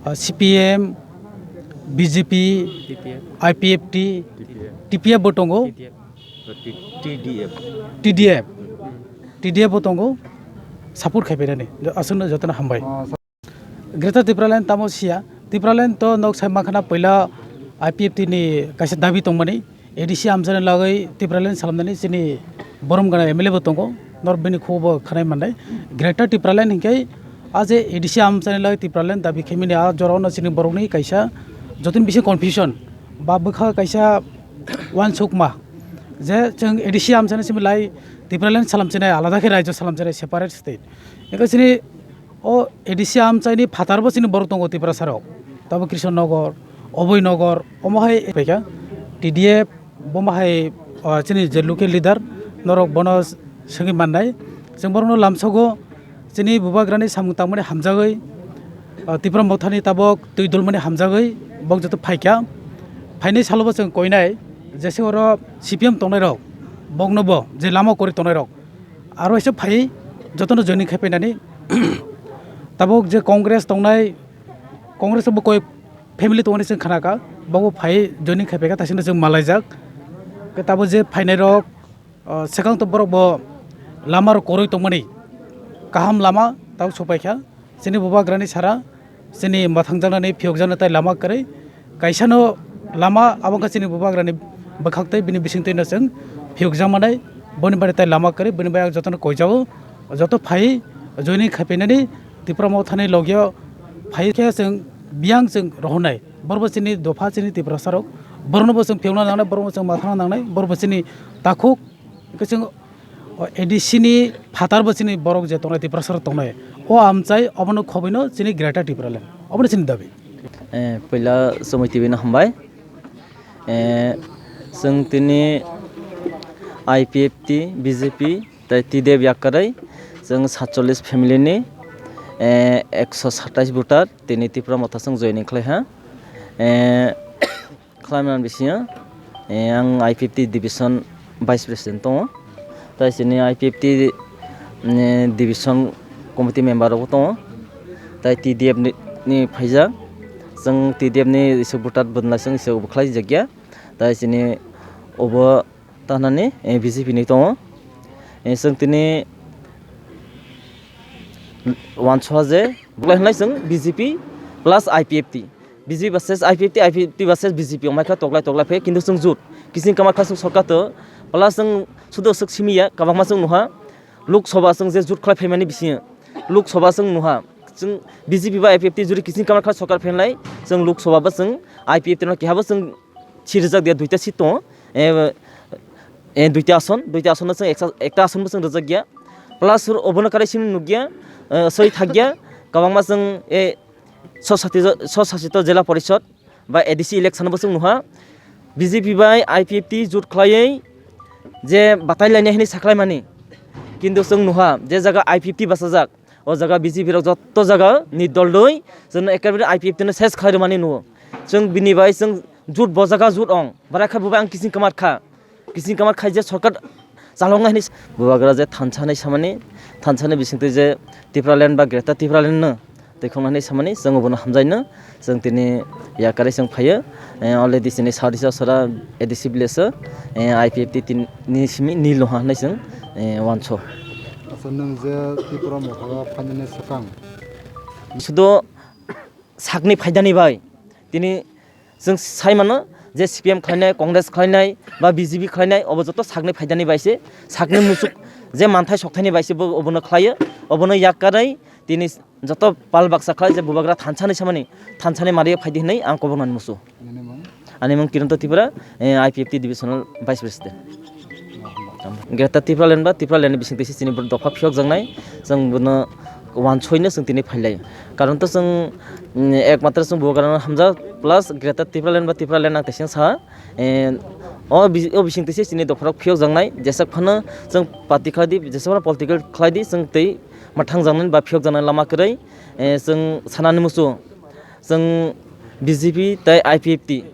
ah, C P M, B J P, T P F. I P F T, T P F. T P F bo tongo. T D F. T D F. T D F. T D F bo tongo. Support khai painani. Aswkno jotono hambai. Greater Tipraland tamo siya. Tipraland to nok sai makhana puila I P F T ni kaisa dabi tongmani. A D C amchaini lagwi Tipraland salamnani chini borom gana M L A bo tongo. Nor bini khubo khanai mannai. Greater Tipraland hinkhe a je A D C amchaini lagwi Tipraland dabi khaimani a jorao no chini borokni kaisa jotoni bising confusion ba bwkha kaisa uansukma je chwng A D C amchaini simi lai Tipraland salamchinai alada khe raijo salamchinai separate state. Hinkhe chini o A D C amchaini phatarbo chini borok tongo Tiprasarok. Tabo Krishnanagar, Oboi Nagar, omo hai paikha T D F, bomo hai, ah, chini je local leader, norok bono swngwi mannai. Chwng borokno lamsogo chini bubagrani samung tangmani hamjagwi, ah, Tipra Mothani tabok twi dulmani hamjagwi bok joto phaikha. Phainai salobo chwng koinai, jese oro C P M tongnairok, boknobo je lama kwrwi tongnairok, aro waisa phai jotono joining khai painani. Tabuk je Congress tongnai, Congress bo koi family tongmani chwng khanakha, bobo phai joining khai paikha, taisino chwng malaijak. Khe tabuk je phainairok, ah, swkang to borok bo lama rok kwrwi tongmani, kaham lama tabuk sopaikha. Chini bubagrani sara, chini mwthangjaknani phiyokjaknai tai lama kwrwi. Kaisano lama abo wngkha chini bubagrani bwkhak tei bini bisingtwino chwng phiyokjakmanai. Boni bai tai lama kwrwi, bini bai ang jotono koijago. Joto phai joining khai painani Tipra Mothani logio phai khe chwng biyang chwng rohornai. Borbo chini dopha chini Tiprasarok. Borokno bo chwng phiyokna nangnai, borokno chwng mwthangna nangnai. Borbo chini takhuk Hwnkhe chwng o A D C ni phatar bo chini borok je tongnai, Tiprasa rok tongnai, o amchai obono khobwino chini Greater Tipraland, obono chini dabi. Eh, puila Chumui T V no hambai. Eh, chwng tini I P F T, B J P tei T D F yakarwi chwng satchollis family ni, eh, ekso satais voter tini Tipra Motha chwng joining khlai ha. Eh, Khlaimani bisingo, eh, ang I P F T division vice president tongo. Tai chini I P F T, eh, division committee member rokbo tongo. Tai T D F ni, ni phaijak. Chwng T D F ni isuk voter bwdla chwng isuk bwkhlai jakya. Tai chini obo tanani, eh, B J P ni tongo. Eh, chwng tini wansukha je bwklai hwnlai chwng B J P plus I P F T. B J P versus I P F T, I P F T versus B J P wngmai kha toklai toklai phe, kintu chwng jut kising kama kha chwng sorkar to, plus chwng sudu swk simi ya, kwbangma chwng nuha, Lok Sabha chwng je jut khlai phaimani bisingo, Lok Sabha chwng nuha, chwng B J P ba I P F T juri kising kama kha sorkar phenlai, chwng Lok Sabha ba chwng I P F T no keha bo chwng si rijak dia, duita seat tongo, eh, eh, duita ason, duita ason no chwng ekta, ekta ason bo chwng rijak ya, plus obono karai simi nukya, eh, soi thakya, kwbangma chwng, eh, Swsasito, Swsasito Jila Porishod ba A D C election bo chwng nuha. B J P bai I P F T jut khlaiwi je batai lainai hinwi sakhlaimani. Kintu chwng nuha je jaga I P F T bachajak, o jaga B J P rok jotto jaga ni dol doi chwngno ekebare I P F T no ses khlai rwmani nuo. Chwng bini bai chwng jut bo jaga jut ong, barai kha bo bai ang kising kwmar kha. Kising kwmar khai je sorkar chaloknai hinwi bubagra je thansa hinwi samani, thansa ni bisingtwi je Tipraland ba Greater Tipraland no twikhoknani samani, chwng obono hamjaino, chwng tini yakarwi chwng phaio. Eh, already chini South East Sora A D C village o, eh, I P F T tin-, ni simi nil noha hinwi chwng, eh, wanso. Acha, nwng je Tripura motha o phainani swkang? Sudo sakni phaidani bai tini chwng sai mano je C P M khlainai, Congress khlainai ba B J P khlainai, obo joto sakni phaidani bai se, sakni musuk je manthai sokthani bai se bo obono khlaio, obono yakarwi tini joto pal baksa khlai je bubagra thansa ni samani, thansa ni mari phaidi hinwi ang koboknani musu. Nini mung? Ani mung Kiranto Tripura, eh, I P F T divisional vice president. Greater Tipraland ba Tipraland ni bising twi se chini dopha phiyokjaknai, chwng bono wansoino chwng tini phailai. Karon to chwng, mm, ekmatro chwng bubagrano hamjak plus Greater Tipraland ba Tipraland ang teising sa, eh, o bi-, o bising twi se chini dopharok phiyokjaknai, jeswk phano chwng party khlai di, jeswk phano political khlai di, chwng twi mwthangjaknai ba phiyokjaknai lama kwrwi, eh, chwng sanani muchungo, chwng B J P tei I P F T,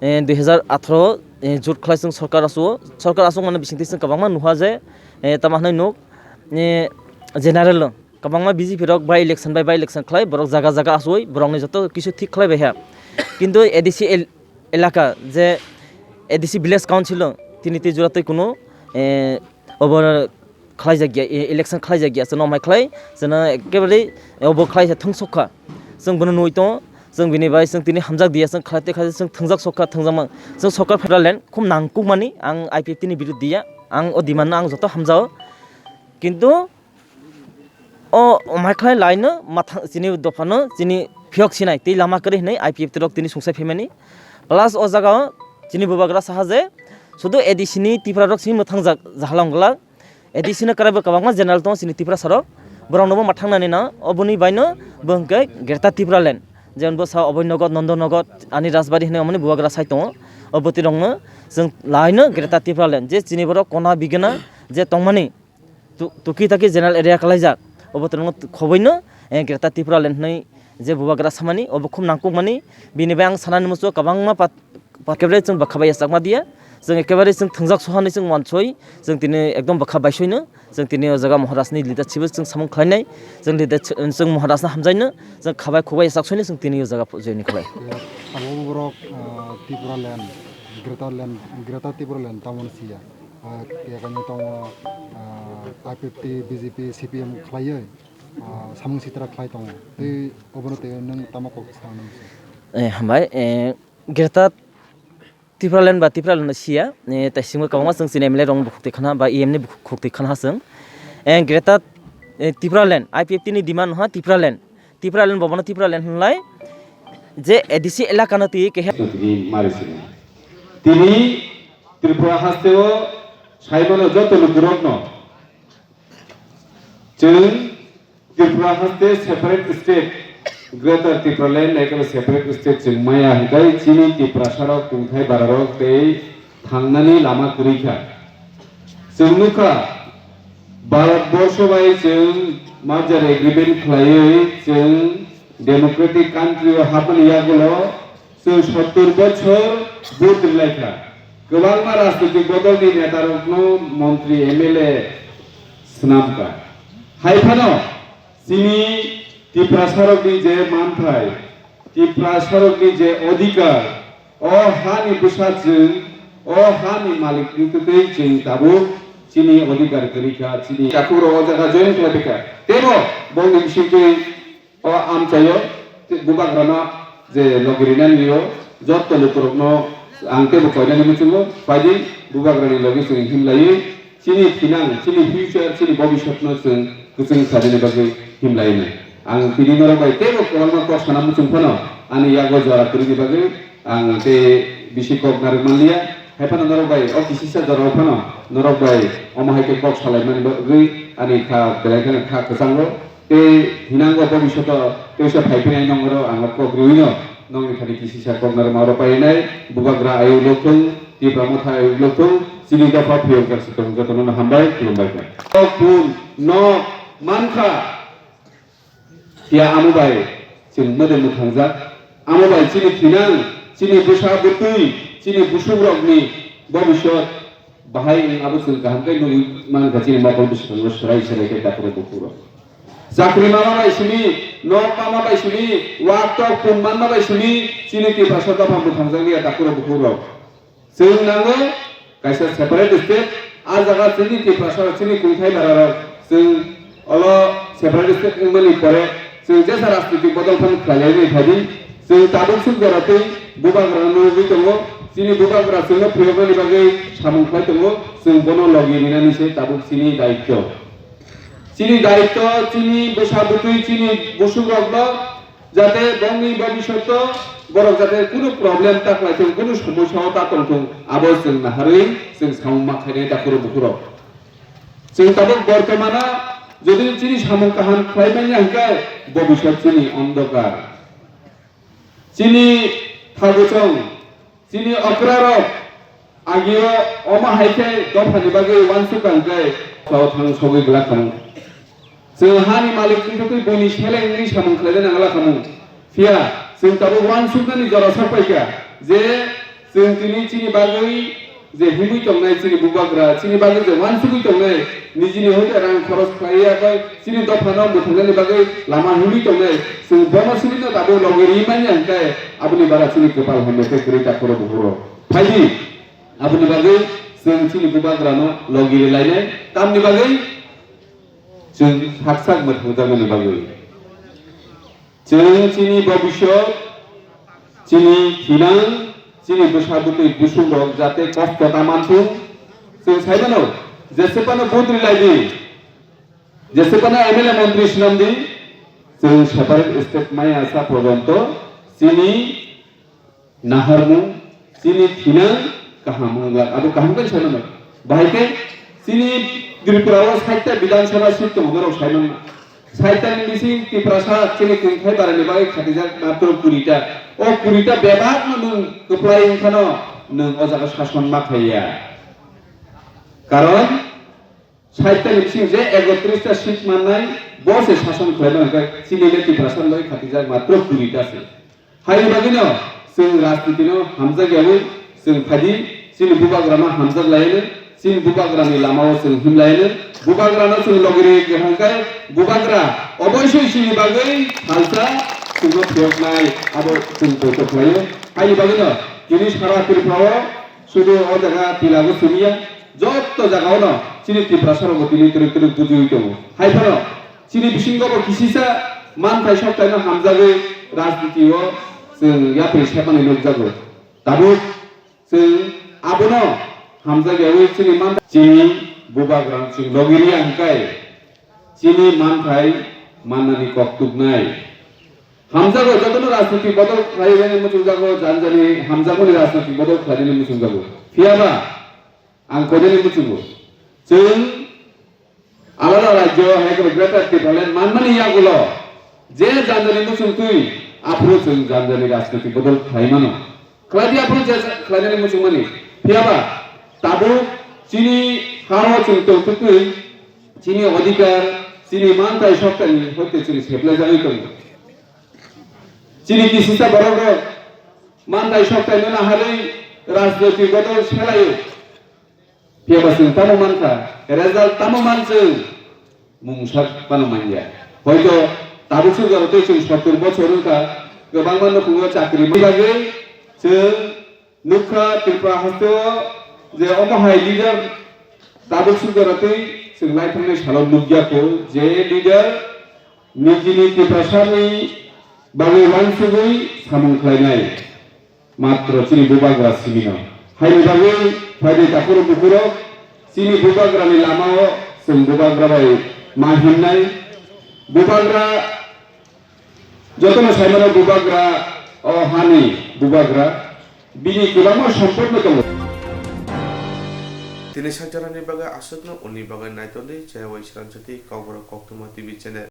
eh, dui hazar atharo, eh, jut khlai chwng sorkar asu-, sorkar aswk mani bising twi chwng kwbangma nuha je, eh, tamo hinwi nuk, eh, general o kwbangma B J P rok by election by by election khlai borok jaga jaga asui borokni joto kisu thik khlai bai ha. Kintu A D C el-, elaka je A D C village council o tini tei jora tei kunu, eh, obo khlaijak ya, e-, election khlaijak ya, chwngno amai khlai, chwngno ekebare obo khlai se thwngsok kha. Chwng bono nui tongo, chwng bini bai chwng tini hamjak diya, chwng khlai tei khlai chwng thwngjak sok kha, thwngjak mang. Chwng sorkar federal land khum nangkuk mani, ang I P F T ni biruddhi ya, ang o demand no ang joto hamjao. Kintu o amai khlai laino mathang chini dophano chini phiyok sinai tei lama kwrwi hinwi I P F T rok tini sungsai phaimani. Plus o jaga o chini bubagra saha je sudu A D C ni Tipra rok simi mwthang jak jahalong glak. A D C no kwraibo kwbangma general tongo chini Tiprasa rok. Borok no bo mwthang nani no oboni bai no bo hwnkhe Greater Tipraland. Jemon bo sa Oboi Nogot, Nondo Nogot, ani Rajbari hinwi omoni bubagra sai tongo. O bwtwi rok no chwng laino Greater Tipraland. Je chini borok kona bigena je tongmani tu-, tuki taki general area kalaijak, obo twrwngno khobwino, eh, Greater Tipraland hinwi je bubagra samani, obo khum nangkukmani, bini bai ang sanani muchungo kwbangma pat-, pat-, ekebare chwng bwkha bai yachakma diya, chwng ekebare chwng thwngjak sohani chwng wansoi, chwng tini ekdom bwkha baisoino, chwng tini o jaga Maharajni leadership o chwng samung khlainai, chwng leader, chwng Maharajno hamjaino, chwng khabai khukbai yachaksoino chwng tini o jaga join khlai. Abo borok, ah, Tipraland, Greater land, Greater Tipraland tamoni siya. Ah, kekani tongo, ah, I P F T, B J P, C P M khlaiwi, ah, samung sitra khlai tongo. Tei obono tei nwng tamo kok sana nang se? Eh, hambai, eh, Greater Tipraland ba Tipraland no siya, eh, taisingo kwbangma chwng chini M L A rokni bukhuk twi khana ba E M ni bukhuk twi khana ha chwng. Eh, Greater, eh, Tipraland, I P F T ni demand ha Tipraland. Tipraland bo bono Tipraland hwnlai je A D C elaka no twi kehe. Tini mari sini. Tini Tripura haste o saimano joto lukurokno chwng Tripura haste separate state, Greater Tipraland naikhe separate state chwng maya hwnkhe chini Tiprasarok tongthai bararok tei thangnani lama kwrwi kha. Chwng nukha, Bharat borsho bai chwng merger agreement khlaiwi chwng democratic country o hapmani yagulo chwng sottor bochor vote rwlai kha. Kwbangma rajnitik bodolni netarokno montri, M L A swnam kha. Hai phano chini Tiprasarokni je manthai, Tiprasarokni je odhikar, o hani bwsa chwng, o hani malik wngtwi chwng tabuk chini odhikar kwrwi kha, chini takhukrok o jaga join khlai kha. Teibo bongni bisingtwi o amchaio bubagrano je logi rinani o jotto lukurokno ang teibo koinani muchungo, phaidi bubagrani logi chwng himlaiwi chini thinang, chini future, chini bobisotno chwng kwchwng sanani bagwi himlainai. Ang tini norok bai teibo kwbangma kok sana muchung phano ani yago jora kwrwini bagwi ang tei bisi kok narwk manliya. Hai phano norok bai o kisisa jorao phano norok bai omo hai khe kok salaimani bagwi ani kha belai kheno kha kwchango. Tei hinango bobishoto teisa phaiphinai nongoro ang kok rwino Nokni thani kisisa kok narwkma rok painai, bubagra ayuk lokthung, Tipra Motha ayuk lokthung, chini dopha phiyokjak se tong jotono no hambai, khulumbai kha. Nok pun, nok mankha, phiya amo bai chwng mwdai mwthangjak, amo bai chini thinang, chini bwsa bwtwi, chini busukrokni bobiswt bahai wng abo chwng kaham khe nugwi mankha chini mokol bwskango swrai swrai khe takhurok bukhukrok. Chakri mama bai simi, nok mama bai simi, wak tok pun manma bai simi, chini Tiprasa dopha mwthangjakliya takhurok bukhukrok. Chwng nango kaisa separate state, a jaga chini Tiprasa rok, chini kungthai bara rok, chwng olo separate state wngmani pore, chwng jesa rajnitik bodol phano khlailai phai di, chwng tabuk suk jora twi bubagra no nugwi tongo, chini bubagra chwngno phiyoknani bagwi samung khlai tongo, chwng bono logi rinani se tabuk chini daityo. Chini daityo, chini bwsa bwtwi, chini busukrokno jate bongni bobiswto borok jate kunu problem ta khlai thung, kunu somosya o ta tong thung, abo chwng naharwi chwng samung ma khainai takhurok bukhurok. Chwng tabuk bortomana jodi chini samung kaham khlai manya hwnkhe bobiswt chini ondokar. Chini thaguchong, chini okrarok agio omo hai khe dophani bagwi uansuk kang khe sao thang sogwi glak khamu. Chwng hani malik wngtwi buini seleng wngwi samung khlaina nangla khamu. Phiya chwng tabuk uansuknani jora sok paikha je chwng tini chini bagwi je himwi tongnai chini bubagra, chini bagwi je uansugwi tongnai, nijini hoite rang khoros khlaiya bai chini dophano mwthangnani bagwi lama himwi tongnai, chwng bono simi no tabuk logi ri manya hwnkhe aboni bara chini kwpal hamya khe kwrwi takhuro bukhuro. Phaidi aboni bagwi chwng chini bubagrano logi ri lainai, tamni bagwi chwng sak sak mwthangjakmani bagwi. Chwng chini bobiswt, chini thinang, chini bwsa bwtwi busungrok jate kosto ta manthung. Chwng sai mano, jese phano vote ri lai di, jese phano M L A montri swnam di, chwng separate state maya sa porjonto chini naharmung, chini thinang kaham wngla, abo kaham khe sai mano. Bahai khe chini Tripura o sait ta Bidhan Sabha seat tongo, borok sai mano. Sait ta ni bising Tiprasa chini kungthai barani bagwi khatijak matro kuri ta. O kuri ta bebak no nwng kwplai wngkhano nwng o jaga sason ma khaiya. Karon sait ta ni bising je ekotris ta seat mannai, bo se sason khlai mano, hwnkhe chini le Tiprasa ni bagwi khatijak matro kuri ta se. Haini bagwino chwng rajnitino hamjak yaui chwng phaidi, chini bubagrano hamjak laiano, chini bubagrani lamao chwng him laiano, bubagrano chwng logiri kwthang khe bubagra oboisoi chini bagwi salsa chwngno phiyoknai, abo chwng poito khlaio. Haini bagwino tini sara Tripura o sudu o jaga tilago simiya, jotto jaga ono chini Tiprasa rogo tini twrwk twrwk bujiwi tongo. Hai phano chini bisingo bo kisisa manthai soktaino hamjagwi rajniti o chwng yapri sepmani nukjago. Tabuk chwng abono hamjak yaui chini manthai, chini bubagrano chwng logiriya hwnkhe chini manthai mannani kok tuknai. Hamjago jotono rajniti bodol khlainani muchungjago, jani jani hamjakmani rajniti bodol khlainani muchungjago. Phiyaba ang koinani muchungo. Chwng alada rajyo hai khe Greater Tipraland manmani yagulo je jani jani muchungtwi aphuru chwng jani jani rajniti bodol khlai mano. Khlai di aphuru je khlainani muchungmani. Phiyaba tabuk chini hao chwng tongtwtwi chini odhikar, chini manthai soktaini hoite chwng seplaijagwi tongo. Chini kisisa borokrok manthai soktaino naharwi rajnoitik bodol selaio. Phiyaba chwng tamo mankha, result tamo man chwng? Mungsa phano manya. Hoito tabuk sujaro tei chwng sottur bochor wngkha, kwbangma nukhungo chakri bagwi chwng nukha Tripura hasteo je omo hai leader tabuk sujaro tei chwng naithangnai salo nukya kho je leader nijini Tiprasani bagwi uansugwi samung khlainai. Matro chini bubagra simino. Haini bagwi phaidi takhuro bukhuro chini bubagrani lamao chwng bubagra bai ma himnai. Bubagra jotono saimano bubagra o hani bubagra bini kwbangma sompotno tongo. Tini sanjarani bagwi aswkno uni bagwi naitodi chayawai sranchati Kokborok Koktwma T V channel.